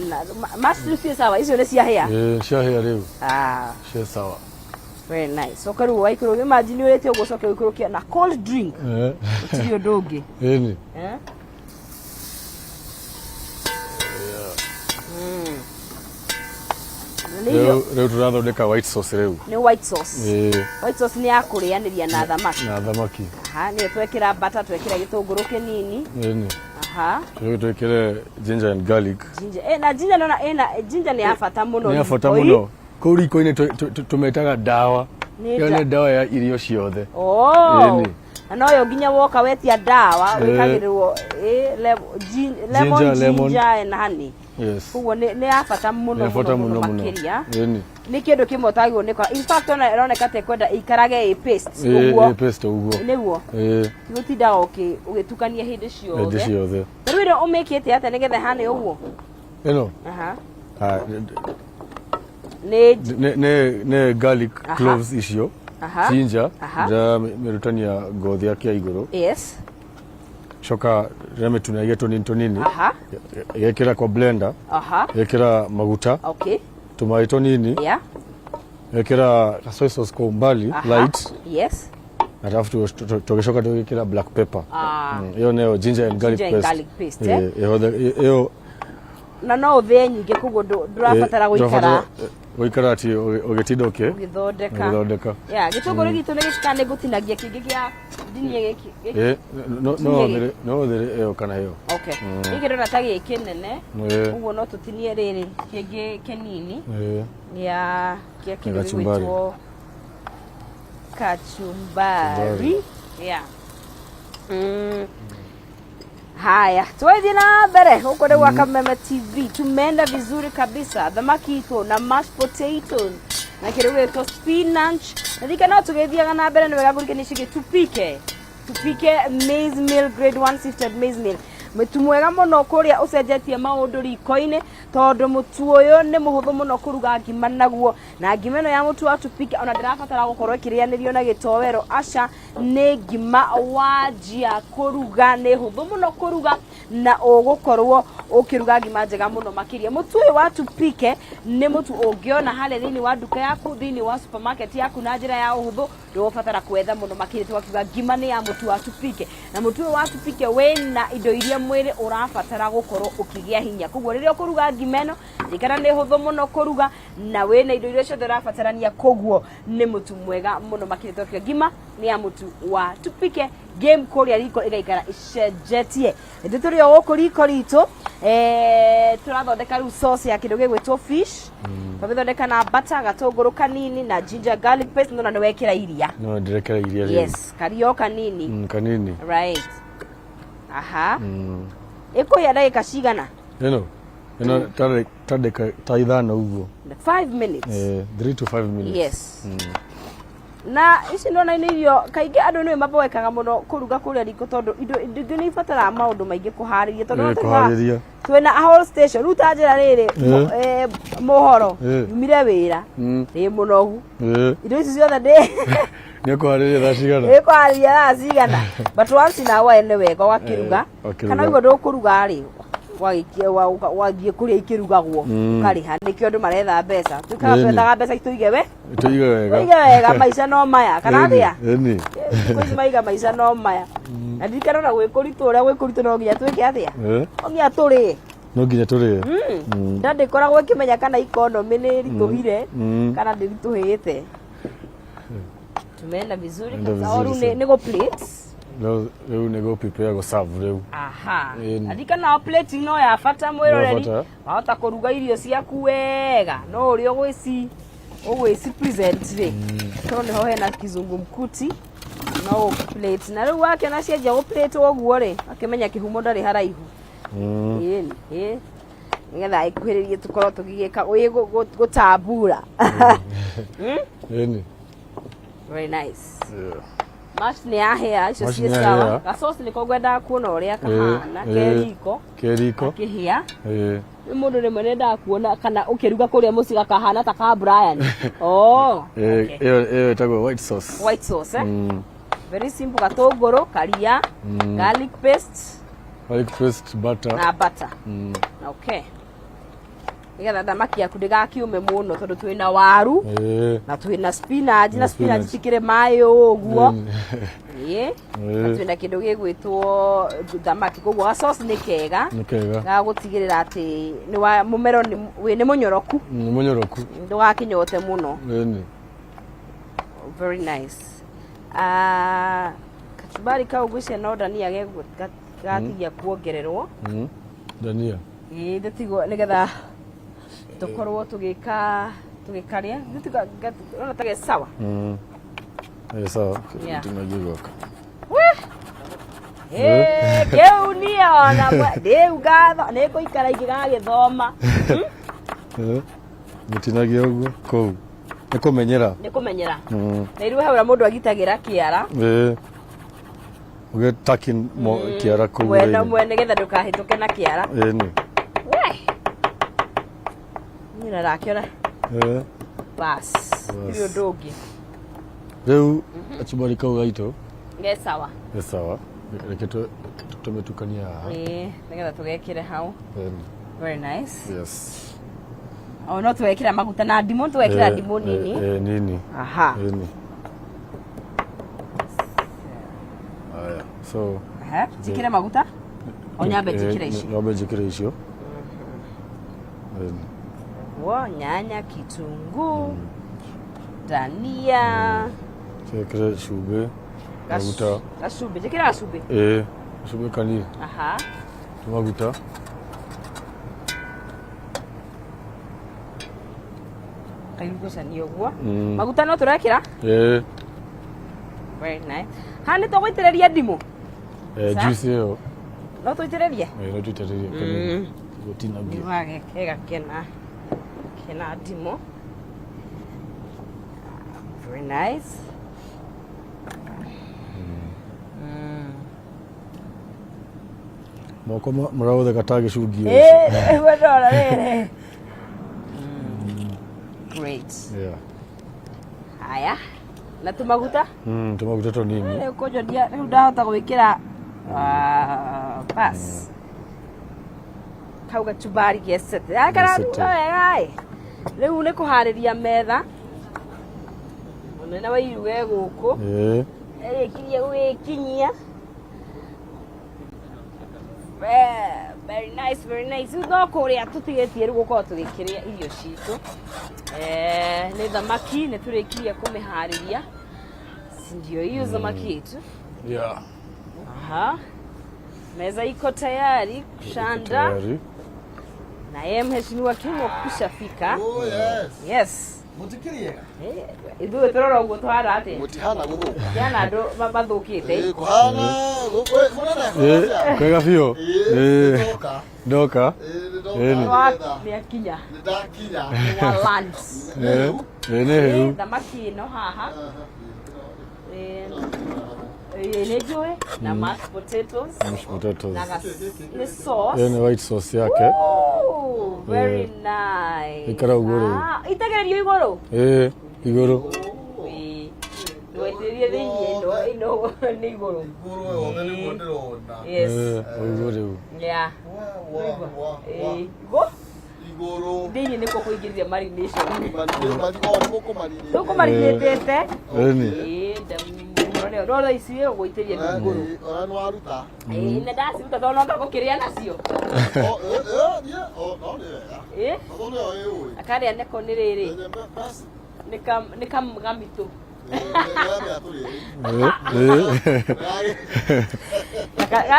Speaker 2: na mashed ciĩ sawa, icio nĩ ciahĩa?
Speaker 1: Eh, ciahĩa rĩu.
Speaker 2: Ah,
Speaker 1: Ciĩ sawa.
Speaker 2: Very nice. Coka rĩu waikũrũkia, imagine ũrĩte ũguo ũcoke ũikũrũkie na cold drink.
Speaker 1: Eh,
Speaker 2: Gũtirĩ ũndũ ũngĩ.
Speaker 1: Ĩni.
Speaker 2: Eh? Na nĩ
Speaker 1: Rĩu
Speaker 2: irio
Speaker 1: rĩu tũrathondeka white sauce rĩu.
Speaker 2: Nĩ white sauce.
Speaker 1: Ĩĩ,
Speaker 2: White sauce nĩ ya kũrĩanĩria na thamaki.
Speaker 1: Na thamaki.
Speaker 2: Aha, nĩyo twekĩra butter, twekĩra gĩtũngũrũ kĩnini.
Speaker 1: Ĩni.
Speaker 2: Aha.
Speaker 1: Rĩu twĩkĩre ginger and garlic.
Speaker 2: Ginger. Eh, na ginger nona ĩna ginger nĩ ya bata mũno.
Speaker 1: Nĩ ya bata
Speaker 2: riko-inĩ.
Speaker 1: Mũno. Kũu riko-inĩ tũmetaga ndawa.
Speaker 2: Nĩ
Speaker 1: Ĩyo nĩ ndawa ya irio ciothe.
Speaker 2: Oh.
Speaker 1: Ĩni.
Speaker 2: Na noyo nginya woka wetia ndawa
Speaker 1: Eh.
Speaker 2: wĩkagĩrĩrwo lemon,
Speaker 1: Ginger, lemon.
Speaker 2: ginger and honey.
Speaker 1: Yes.
Speaker 2: Koguo nĩ ya bata mũno
Speaker 1: Nĩ ya bata
Speaker 2: mũno
Speaker 1: mũno mũno.
Speaker 2: makĩria.
Speaker 1: Ĩni.
Speaker 2: Nĩ kĩndũ kĩmwe ũtagĩrĩirwo nĩ kwa. In fact ona ĩroneka ta ĩkwenda ĩikarage ĩ paste
Speaker 1: Ĩĩ,
Speaker 2: ũguo.
Speaker 1: ĩ paste ũguo.
Speaker 2: Nĩguo.
Speaker 1: Ĩĩ,
Speaker 2: Ti gũtindaga ũgĩtukania hĩndĩ
Speaker 1: hĩndĩ
Speaker 2: ciothe.
Speaker 1: ciothe.
Speaker 2: Rĩu ĩno ũmĩkĩte atĩa nĩgetha ĩhane ũguo?
Speaker 1: Ĩno.
Speaker 2: Aha.
Speaker 1: Ah,
Speaker 2: Nĩ
Speaker 1: nĩ garlic cloves icio. Ginger ndĩramĩrutania ngothi yake ya igũrũ. Coka ndĩramĩtunagia tũnini tũnini. Gekĩra kwa blender. Gekĩra maguta. Tũmaĩ tũnini. Gekĩra soy sauce kwa umbali light. Alafu tũgĩcoka tũgĩkĩra black pepper.
Speaker 2: Ah.
Speaker 1: Ĩyo nĩyo ginger and garlic
Speaker 2: Ginger and
Speaker 1: paste.
Speaker 2: garlic paste, eh?
Speaker 1: Ĩĩ, ĩyo
Speaker 2: Na no ũthĩe nyingĩ, koguo ndũrabatara gũikara
Speaker 1: ndũrabatara gũikara atĩ ũgĩtinda
Speaker 2: ũgĩthondeka.
Speaker 1: Ũgĩthondeka.
Speaker 2: Ya, gĩtũngũrũ gitũ nĩ gĩcika, nĩ ngũtinagia kĩngĩ kĩa ndinie gĩkĩ gĩkĩ.
Speaker 1: Ĩĩ, no
Speaker 2: Tinie gĩkĩ.
Speaker 1: no ũthĩre ĩyo kana ĩyo.
Speaker 2: Okay. Gĩkĩ ndĩrona ta gĩ kĩnene.
Speaker 1: Ĩĩ.
Speaker 2: Ũguo no tũtinie rĩrĩ kĩngĩ kĩnini
Speaker 1: Ĩĩ.
Speaker 2: gĩa kĩndũ
Speaker 1: Kachumbari.
Speaker 2: gĩgwĩtwo kachumbari. Yeah. Haya, tuwathiĩ na mbere huko nĩ gwa Kameme TV. Tumeenda vizuri kabisa, thamaki itũ na mashed potatoes na kĩndũ gĩgwĩtwo spinach, na thika no tũgĩthiaga na mbere. Nĩ wega ngũrikanie ciĩgiĩ tupike maize meal grade 1 sifted maize meal, mũtu mwega mũno kũrĩa ũcenjetie maũndũ riko-inĩ, tondũ mũtu ũyũ nĩ mũhũthũ mũno kũruga ngima naguo, na ngima ĩno ya mũtu wa tupike ona ndĩrabatara gũkorwo ĩkĩrĩanĩrio na gĩtowero, aca, nĩ ngima wanjia kũruga, nĩ hũthũ mũno kũruga na ũgũkorwo ũkĩruga ngima njega mũno makĩria. Mũtu ũyũ wa tupike nĩ mũtu ũngĩona harĩa thĩinĩ wa nduka yaku, thĩinĩ wa supermarket yaku na njĩra ya ũhũthũ, ndũgũbatara kwetha mũno makĩria. Tũgakiuga ngima nĩ ya mũtu wa tupike, na mũtu ũyũ wa tupike wĩna indo iria mwĩrĩ ũrabatara gũkorwo ũkĩgĩa hinya. Koguo rĩrĩa ũkũruga ngima ĩno, ririkana nĩ hũthũ mũno kũruga na wĩna indo iria ciothe ũrabatarania, koguo nĩ mũtu mwega mũno makĩria. Tũgakiuga ngima nĩ ya mũtu wa tupike, game kũrĩa riko ĩgaikara ĩcenjetie. Ithuĩ tũrĩ o gũkũ riko ritũ, tũrathondeka rĩu sauce ya kĩndũ gĩgwĩtwo fish. Twamĩthondeka na butter, gatũngũrũ kanini na ginger garlic paste. Nona nĩ wekĩra iria.
Speaker 1: No ndĩrekera iria rĩu.
Speaker 2: Yes, karia o kanini.
Speaker 1: Kanini.
Speaker 2: Right, aha. Ĩkũhĩa ndagĩka cigana?
Speaker 1: Ĩno ta ndagĩka ta 5 ũguo.
Speaker 2: 5 minutes.
Speaker 1: Eh, 3 to 5 minutes.
Speaker 2: Yes. Na ici nona nĩ irio kaingĩ andũ nĩ maboekaga mũno kũruga kũrĩa riko, tondũ indo ingĩ nĩ ibataraga maũndũ maingĩ kũharĩria, tondũ
Speaker 1: Eh,
Speaker 2: no
Speaker 1: kũharĩria.
Speaker 2: Twĩna a whole station rĩu. Ta njĩra rĩrĩ, mohoro, nyumire wĩra, ndĩ mũnogu, indo ici ciothe ndĩ
Speaker 1: Nĩ ũkũharĩria thaa cigana?
Speaker 2: Ĩkũharĩria thaa cigana? But once in a while nĩ wega ũgakĩruga.
Speaker 1: Ũgakĩruga.
Speaker 2: Kana ũguo ndũkũruga rĩ, Wathiĩ kũrĩa ikĩrugagwo ũkarĩha, nĩkĩo andũ maretha mbeca, tuĩkaga twethaga mbeca tũige we
Speaker 1: Tũige wega.
Speaker 2: Tũige wega, maica no maya kana atĩa?
Speaker 1: Ĩni.
Speaker 2: Thikũ ici maiga maica no maya, na ndirikana ona gwĩ kũritũ, ũrĩa gwĩ kũritũ, no nginya twĩke atĩa? No nginya tũrĩe.
Speaker 1: No nginya tũrĩe.
Speaker 2: Nda ndĩkoragwo ĩkĩmenya kana economy nĩ ĩritũhire kana ndĩritũhĩte. Tumeenda vizuri
Speaker 1: Enda
Speaker 2: kabisa. O
Speaker 1: vizuri
Speaker 2: rĩu
Speaker 1: sana.
Speaker 2: nĩ gũ plate.
Speaker 1: Rĩu nĩ gũ prepare gũ serve rĩu.
Speaker 2: Aha.
Speaker 1: Ĩni.
Speaker 2: Ndirikana plating no ya bata, mwĩroreri.
Speaker 1: Bata.
Speaker 2: Wahota kũruga irio ciaku wega, no ũrĩa ũgwĩci present rĩ, tondũ nĩho hena kizungumkuti, no gũ plate. Na rĩu wakĩona cianjia gũ plate ũguo rĩ, akĩmenya kĩhumo ndarĩ haraihu. Ĩni ĩ nĩgetha ĩkuhĩrĩrie tũkorwo tũgĩgĩka ĩ gũtambura.
Speaker 1: Ĩni.
Speaker 2: Very nice.
Speaker 1: Yeah.
Speaker 2: Mash nĩ yahĩa, icio
Speaker 1: Mash
Speaker 2: ciĩ
Speaker 1: nĩ
Speaker 2: sawa.
Speaker 1: yahĩa.
Speaker 2: Gacoci nĩko ngwendaga kuona ũrĩa kahana ke riko.
Speaker 1: Ke riko.
Speaker 2: Gakĩhĩa.
Speaker 1: Ĩĩ.
Speaker 2: Nĩ mũndũ rĩmwe nendaga kuona kana ũkĩruga kũrĩa mũciĩ gakahana ta ka Brian. Oh.
Speaker 1: Ĩĩ, ĩyo ĩtagwo white sauce.
Speaker 2: White sauce, eh? Very simple, gatũngũrũ, karia, garlic paste.
Speaker 1: Garlic paste, butter.
Speaker 2: Na butter. Okay. Nĩgetha thamaki yaku ndĩgakiume mũno, tondũ twĩna waru na twĩna spinach, na
Speaker 1: Na
Speaker 2: spinach
Speaker 1: spinach.
Speaker 2: cikĩrĩ maĩ ũguo. Ĩĩ. Na twĩna kĩndũ gĩgwĩtwo thamaki, koguo gacoci nĩ kega.
Speaker 1: Nĩ kega.
Speaker 2: Ga gũtigĩrĩra atĩ nĩ wa mũmero nĩ mũnyoroku.
Speaker 1: Nĩ mũnyoroku.
Speaker 2: Ndũgakĩnyote mũno.
Speaker 1: Ĩni.
Speaker 2: Very nice. Ah, kachumbari kau ngwĩciria no ndania gatigia kuongererwo.
Speaker 1: Dania.
Speaker 2: Ĩĩ, ndĩtigwo nĩgetha tũkorwo tũgĩka tũgĩkarĩa. Ona tage sawa.
Speaker 1: Ĩ sawa.
Speaker 2: Yeah.
Speaker 1: Tunagie gwaka.
Speaker 2: Ĩĩ, kĩu niĩ ona rĩu ngatho nĩ ngũikara ingĩgagĩthoma.
Speaker 1: Gũtinagia ũguo kũu. Nĩ kũmenyera.
Speaker 2: Nĩ kũmenyera. Na iruo he ũrĩa mũndũ agitagĩra kĩara.
Speaker 1: Ĩĩ. Ũgĩtaki kĩara kũu
Speaker 2: mwena
Speaker 1: thĩinĩ.
Speaker 2: Mwene nĩgetha ndũkahĩtũke na kĩara.
Speaker 1: Ĩni.
Speaker 2: We niĩ na ndakĩona. Bas.
Speaker 1: Bas.
Speaker 2: Tirĩ ũndũ ũngĩ.
Speaker 1: Rĩu kachumbari kau gaitũ
Speaker 2: Ge sawa.
Speaker 1: Nĩ sawa. Reke tũmĩtukanie haha.
Speaker 2: Ĩĩ, nĩgetha tũgekĩre hau.
Speaker 1: Ĩni.
Speaker 2: Very nice.
Speaker 1: Yes.
Speaker 2: O no twekĩra maguta na ndimũ, twekĩra ndimũ nini.
Speaker 1: Nini.
Speaker 2: Aha.
Speaker 1: Ĩni. Haya. So
Speaker 2: Aha, njĩkĩre maguta o nyambe njĩkĩre ici?
Speaker 1: Nyambe njĩkĩre icio. Ĩni.
Speaker 2: Wo nyanya, kitunguu, dania.
Speaker 1: Twĩkĩre cumbĩ, maguta.
Speaker 2: Gacumbĩ, njĩkĩre gacumbĩ?
Speaker 1: Ĩĩ, gacumbĩ kanini.
Speaker 2: Aha.
Speaker 1: Tũmaguta.
Speaker 2: Kaigucania ũguo. Maguta no tũrekĩra?
Speaker 1: Ĩĩ.
Speaker 2: Very nice. Haha nĩ tũgũitĩrĩria ndimũ?
Speaker 1: Eh, juice ĩyo.
Speaker 2: No tũitĩrĩrie?
Speaker 1: Ĩĩ, no tũitĩrĩrie kanini. Gũtinagia.
Speaker 2: Wagekega kena ndimũ. Very nice.
Speaker 1: Moko mũraũtheka ta gĩcungi.
Speaker 2: Ĩĩ, ũguo ndona rĩrĩ. Great.
Speaker 1: Yeah.
Speaker 2: Haya. Na tũmaguta?
Speaker 1: Tũmaguta tũnini.
Speaker 2: Rĩu kũnjonia rĩu ndahota gwĩkĩra, ah, bas. Kau gachumbari gecete. Kararuga
Speaker 1: Gecete.
Speaker 2: wega ĩ. Rĩu nĩ kũharĩria metha. Mũnene wa iruga e gũkũ.
Speaker 1: Ĩĩ.
Speaker 2: Ĩrĩkirie gũgĩkinyia. Very nice, very nice. Rĩu no kũrĩa tũtigĩtie rĩu gũkorwo tũgĩkĩrĩa irio citũ. Nĩ thamaki, nĩ tũrĩkirie kũmĩharĩria. Si ndio hiyo samaki yetu?
Speaker 1: Yeah.
Speaker 2: Aha. Meza iko tayari kushanda.
Speaker 1: Tayari.
Speaker 2: Na yeye mheshimiwa Kimo kushafika.
Speaker 3: Oh yes.
Speaker 2: Yes.
Speaker 3: Mũtikĩrĩega?
Speaker 2: Ithuĩ tũrora ũguo tũhana atĩa?
Speaker 3: Mũtihana gũthũka.
Speaker 2: Tiana andũ mathũkĩte.
Speaker 3: Ĩĩ, kũhana kũrona.
Speaker 1: Ĩĩ, kwega biũ. Ĩĩ.
Speaker 3: Ndoka.
Speaker 1: Ndoka.
Speaker 3: Ĩĩ, nĩndoka.
Speaker 1: Ĩĩ, nĩ.
Speaker 2: Nĩ akinya.
Speaker 3: Nĩndakinya.
Speaker 2: Wa lunch.
Speaker 1: Ĩĩ, ĩĩ, nĩ hehu.
Speaker 2: Thamaki ĩno haha. Ĩĩ, ĩĩ, nĩ njũĩ na mashed potatoes.
Speaker 1: Mashed potatoes.
Speaker 2: Na nĩ sauce.
Speaker 1: Ĩyo nĩ white sauce yake.
Speaker 2: Ooh, very nice.
Speaker 1: Ikara ũguo rĩu.
Speaker 2: Ah, itagĩrĩrio igũrũ.
Speaker 1: Ĩĩ, igũrũ.
Speaker 2: Ĩĩ. Ndũgaitĩrĩrie. Ndũgaitĩrĩrie thĩinĩ ĩno ĩno nĩ igũrũ.
Speaker 3: Igũrũ yothe nĩguo ndĩrona.
Speaker 2: Yes.
Speaker 1: Ũguo rĩu.
Speaker 2: Yeah.
Speaker 3: Wa, wa, wa, wa.
Speaker 2: Ĩĩ. Go.
Speaker 3: Igũrũ.
Speaker 2: Thĩinĩ nĩkuo kũingĩria marination.
Speaker 3: Tũkũmarinĩte.
Speaker 2: Tũkũmarinĩtĩte.
Speaker 1: Ĩni.
Speaker 2: Ĩĩ, no thaa ici ũgũitĩria nĩ igũrũ.
Speaker 3: Ona nĩ waruta.
Speaker 2: Ĩĩ, na ndaciruta tondũ no ngũkĩrĩa nacio.
Speaker 3: O, ĩ, ĩ, niĩ, o, no nĩ wega.
Speaker 2: Ĩĩ.
Speaker 3: Tondũ nĩyo ĩũĩ.
Speaker 2: Akarĩa nĩko nĩ rĩrĩ.
Speaker 3: Ĩĩ, basi.
Speaker 2: Nĩ ka nĩ kamũgamitũ.
Speaker 3: Ĩĩ, nĩ mĩatũ rĩrĩ.
Speaker 1: Ĩĩ.
Speaker 2: Gaka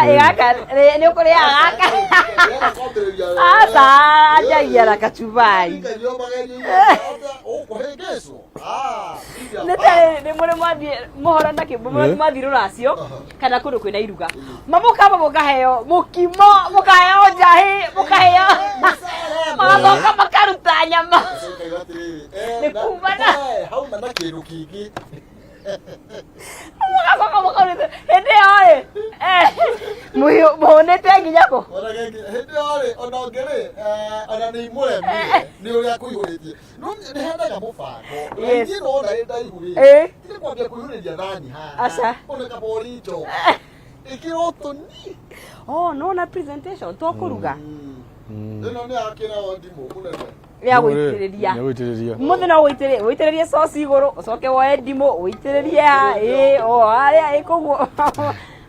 Speaker 2: nĩ ũkũrĩaga gaka.
Speaker 3: Ndĩrenda kwambĩrĩria wega.
Speaker 2: Aca, anjagia na kachumbari.
Speaker 3: Ngerio magerio ũkũhĩngĩcwo. Ah, iria
Speaker 2: Nĩ ta rĩrĩ, nĩ mũrĩ mwathiĩ mũhoro na kĩmbo mũrĩ mwathiĩ rũracio kana kũndũ kwĩna iruga mamũkamba mũkaheo mũkimo mũkaheo njahĩ mũkaheo magacoka makaruta nyama.
Speaker 3: Ũkauga atĩrĩrĩ, eh,
Speaker 2: Nĩ kumana.
Speaker 3: eh, hauma na kĩndũ kĩngĩ.
Speaker 2: Mũgacoka mũkaruta hĩndĩ ĩyo rĩ mũhũnĩte nginya kũ.
Speaker 3: Ona hĩndĩ ĩyo rĩ, ona ũngĩ rĩ, eh, ona nĩ imũremire nĩ ũrĩa kũihũrĩtie. No nĩ hendaga mũbango. Na
Speaker 2: Yes.
Speaker 3: ithuĩ nona ĩ ndaihu rĩ, ti kwambia kũihũrĩria thani haha.
Speaker 2: Aca.
Speaker 3: Ona kaboricho. Ĩkĩrwo tũni.
Speaker 2: Oh, no na presentation to kũruga.
Speaker 3: Ĩno nĩ yakĩra ndimũ mũnene.
Speaker 2: Ya gũitĩrĩria.
Speaker 1: Ya gũitĩrĩria.
Speaker 2: Mũthĩ no ũitĩrĩrie ũitĩrĩrie sauce igũrũ ũcoke woe ndimũ ũitĩrĩrie ha ĩ o harĩa ĩ koguo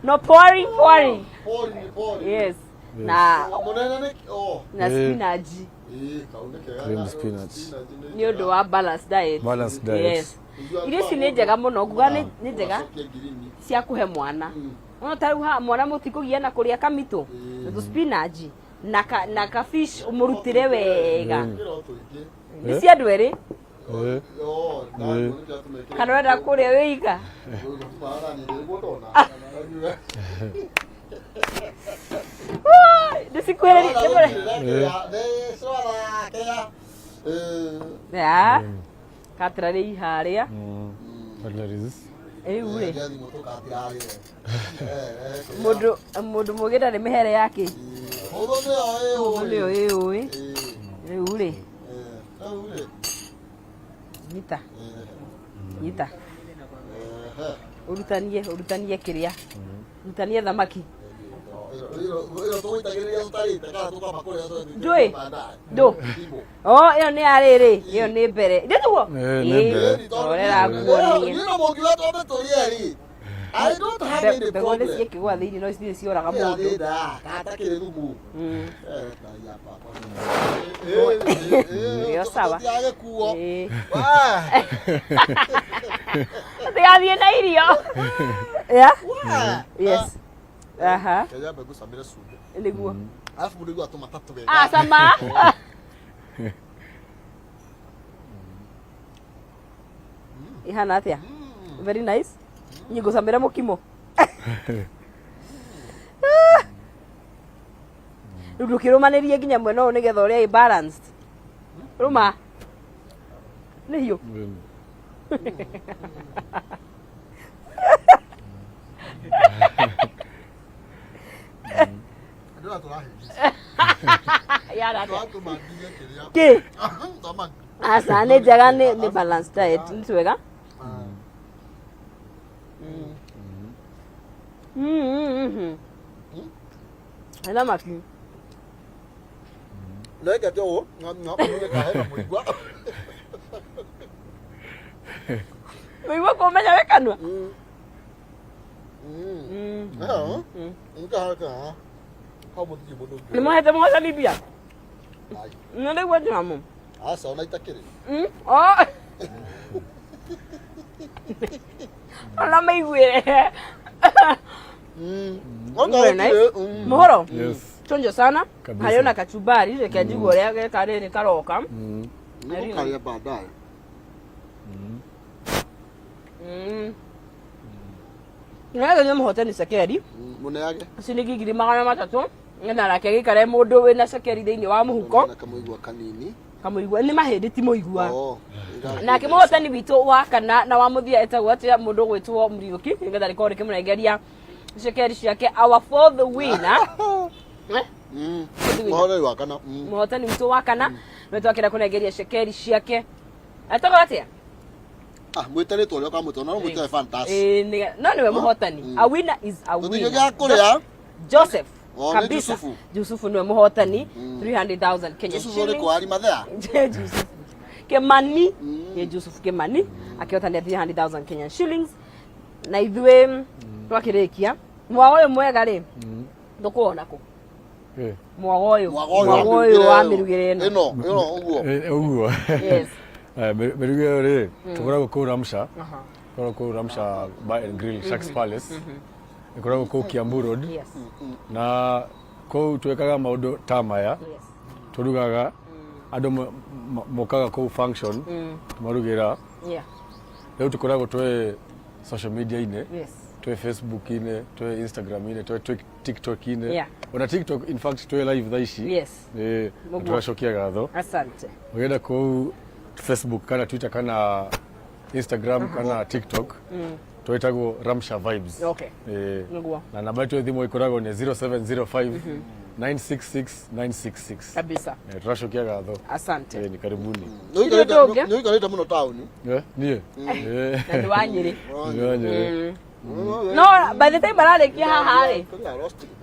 Speaker 2: no pouring pouring.
Speaker 3: Pori nĩ pori.
Speaker 2: Yes, na
Speaker 3: Mũnene nĩ oh.
Speaker 2: na spinach.
Speaker 3: Ĩĩ, kau nĩ kega.
Speaker 1: Cream spinach.
Speaker 2: Nĩ ũndũ wa balanced diet.
Speaker 1: Balanced diet.
Speaker 2: Yes, irio ici nĩ njega mũno nguga nĩ nĩ njega
Speaker 3: Ũgacokia ngirini.
Speaker 2: cia kũhe mwana. Ona ta rĩu haha mwana mũtikũgia na kũrĩa kamitũ na tũ spinach na ka fish ũmũrutĩre wega.
Speaker 3: Ĩkĩra tũingĩ.
Speaker 2: Nĩ cia andũ erĩ.
Speaker 1: Ĩĩ.
Speaker 3: Oh, na
Speaker 1: Ĩĩ.
Speaker 3: nĩ tũmekĩre.
Speaker 2: Kana ũrenda kũrĩa wĩika. Nĩ cikuhĩrĩria ya katrarĩ harĩa.
Speaker 1: Cutleries.
Speaker 2: Rĩu rĩ mũndũ mũndũ mũgĩ ndarĩ mĩhere yake nĩyo ĩũĩ rĩu rĩ nyita nyita ũrutanie ũrutanie kĩrĩa ũrutanie thamaki. Ndũĩ? Ndũ. Oh, ĩyo nĩ ya rĩrĩ, ĩyo nĩ mbere nĩ tiguo.
Speaker 1: Ĩĩ, nĩ mbere.
Speaker 2: Rorera nguonie.
Speaker 3: I don't have any
Speaker 2: Mbegũ nĩ
Speaker 3: problem.
Speaker 2: ciĩkĩgwa thĩinĩ no citirĩ cioraga mũndũ. Ĩyo sawa.
Speaker 3: Gĩkuo.
Speaker 2: Ĩĩ. Tigathiĩ na irio. Yeah? Yes. Aha.
Speaker 3: Kanyambe ngũcamĩre cumbĩ.
Speaker 2: Nĩguo.
Speaker 3: Alafu mũndũ aigua tũmatatũ wega.
Speaker 2: Ah, sama. Ihana atĩa? Very nice. Niĩ ngũcamĩra mũkimo. Rĩu ndũkĩrũmanĩrie nginya mwena ũyũ nĩgetha ũrĩa ĩ balanced. Rũma. Nĩ hiũ.
Speaker 3: Ndĩrona tũrahĩngĩca.
Speaker 2: Yara atĩa?
Speaker 3: Tũratũmandirie kĩrĩa.
Speaker 2: Kĩ?
Speaker 3: Thamaki.
Speaker 2: Aca nĩ njega nĩ nĩ balanced diet nĩ twega. Thamaki.
Speaker 3: Reke ũũ, kahe na mũigua.
Speaker 2: Mũigua kũmenya wĩ kanua.
Speaker 3: Nkaha hau mũthiĩ mũndũ ũngĩ.
Speaker 2: Nĩ mũhete mũhocani mbia.
Speaker 3: Ai,
Speaker 2: Nĩ nĩguo njĩramu.
Speaker 3: aca ona itakĩrĩ.
Speaker 2: Oh. Ona maiguĩre. Very nice. Mũhoro.
Speaker 1: Yes.
Speaker 2: Chonjo sana.
Speaker 1: Kabisa.
Speaker 2: Harĩ ona kachumbari reke njigue ũrĩa geka rĩrĩ karoka.
Speaker 3: Nĩgũkarĩa baadaye.
Speaker 2: Nĩgetha nĩ mũhotani cekeri.
Speaker 3: Mũneage.
Speaker 2: Ciringi 300,000 nĩgetha nake gĩikare mũndũ wĩna cekeri thĩinĩ wa mũhuko.
Speaker 3: Na kamũigua kanini.
Speaker 2: Kamũigua nĩ mahĩndĩ ti mũigua.
Speaker 3: Oh,
Speaker 2: Nake mũhotani witũ wa kana na wa mũthia etagwo atĩa mũndũ ũgwĩtwo Muriũki nĩgetha rĩkorwo rĩkĩmũnengeria cekeri ciake our fourth winner. Eh?
Speaker 3: Mũhotani wa kana.
Speaker 2: Mũhotani witũ wa kana nĩwe twakĩra kũnengeria cekeri ciake etagwo atĩa?
Speaker 3: Ah, mwĩte rĩtwa ũrĩa ũkamwĩta no mwĩte fantastic.
Speaker 2: Ĩĩ, no nĩwe mũhotani. A winner is a winner.
Speaker 3: Tũtingĩgĩa kũrĩa.
Speaker 2: Joseph.
Speaker 3: Oh, nĩ
Speaker 2: Kabisa.
Speaker 3: Jusufu.
Speaker 2: Jusufu nĩwe mũhotani 300,000 Kenyan
Speaker 3: Jusufu ũrĩkũ
Speaker 2: shillings.
Speaker 3: wa Arimathea?
Speaker 2: Jusufu Kimani. Nĩ Jusufu Kimani akĩhotania 300,000 Kenyan shillings. Na ithuĩ twakĩrĩkia mwago ũyũ mwega rĩ, tũkũwona kũ? Mwago ũyũ.
Speaker 3: Mwago
Speaker 2: Mwago ũyũ wa mĩrugĩre ĩno.
Speaker 3: Ĩno, ĩno ũguo.
Speaker 1: Ũguo.
Speaker 2: Yes.
Speaker 1: Mĩrugo ĩyo rĩ, tũkoragwo kũu Ramsha. Tũkoragwo kũu Ramsha Bar and Grill, Sharks Palace. Ĩkoragwo kũu Kiambu Road. Na kũu twĩkaga maũndũ ta maya. Tũrugaga andũ mokaga kũu function, tũmarugĩra. Rĩu tũkoragwo twĩ social media-inĩ, twĩ Facebook-inĩ, twĩ Instagram-inĩ, twĩ TikTok-inĩ. Ona TikTok, in fact, twĩ live thaa ici. Ĩĩ, na
Speaker 2: Mũguo.
Speaker 1: tũgacokia gatho.
Speaker 2: Asante.
Speaker 1: Ũgĩenda kũu Facebook kana Twitter kana Instagram kana TikTok, twĩtagwo Ramsha Vibes. Ĩĩ.
Speaker 2: Nĩguo.
Speaker 1: Na namba itũ ya thimũ ĩkoragwo nĩ 0705 966 966.
Speaker 2: Kabisa.
Speaker 1: Tũracokia gatho.
Speaker 2: Asante.
Speaker 1: Ĩĩ, ni karibuni.
Speaker 2: Nĩ ũndũ ũngĩ?
Speaker 3: Nĩ ũikarĩte mũno taũni.
Speaker 1: Niĩ?
Speaker 2: Na nĩ wa Nyĩrĩ.
Speaker 1: Nĩ wa Nyĩrĩ.
Speaker 2: No by the time ararĩkia haha rĩ,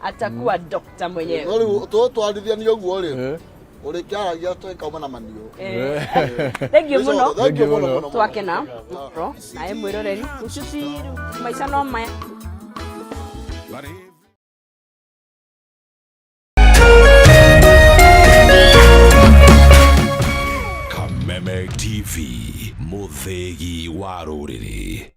Speaker 2: atakuwa doctor mwenyewe.
Speaker 3: No rĩu tũtwarithania ũguo rĩ, ũrĩkĩaragia tũkauma na maniũ.
Speaker 2: Thank you mũno.
Speaker 3: Thank you mũno mũno.
Speaker 2: Twakena mũno nawe mwĩroreri rũciũ ti maica no maya.
Speaker 4: Kameme TV, mũthĩgi wa rũrĩrĩ.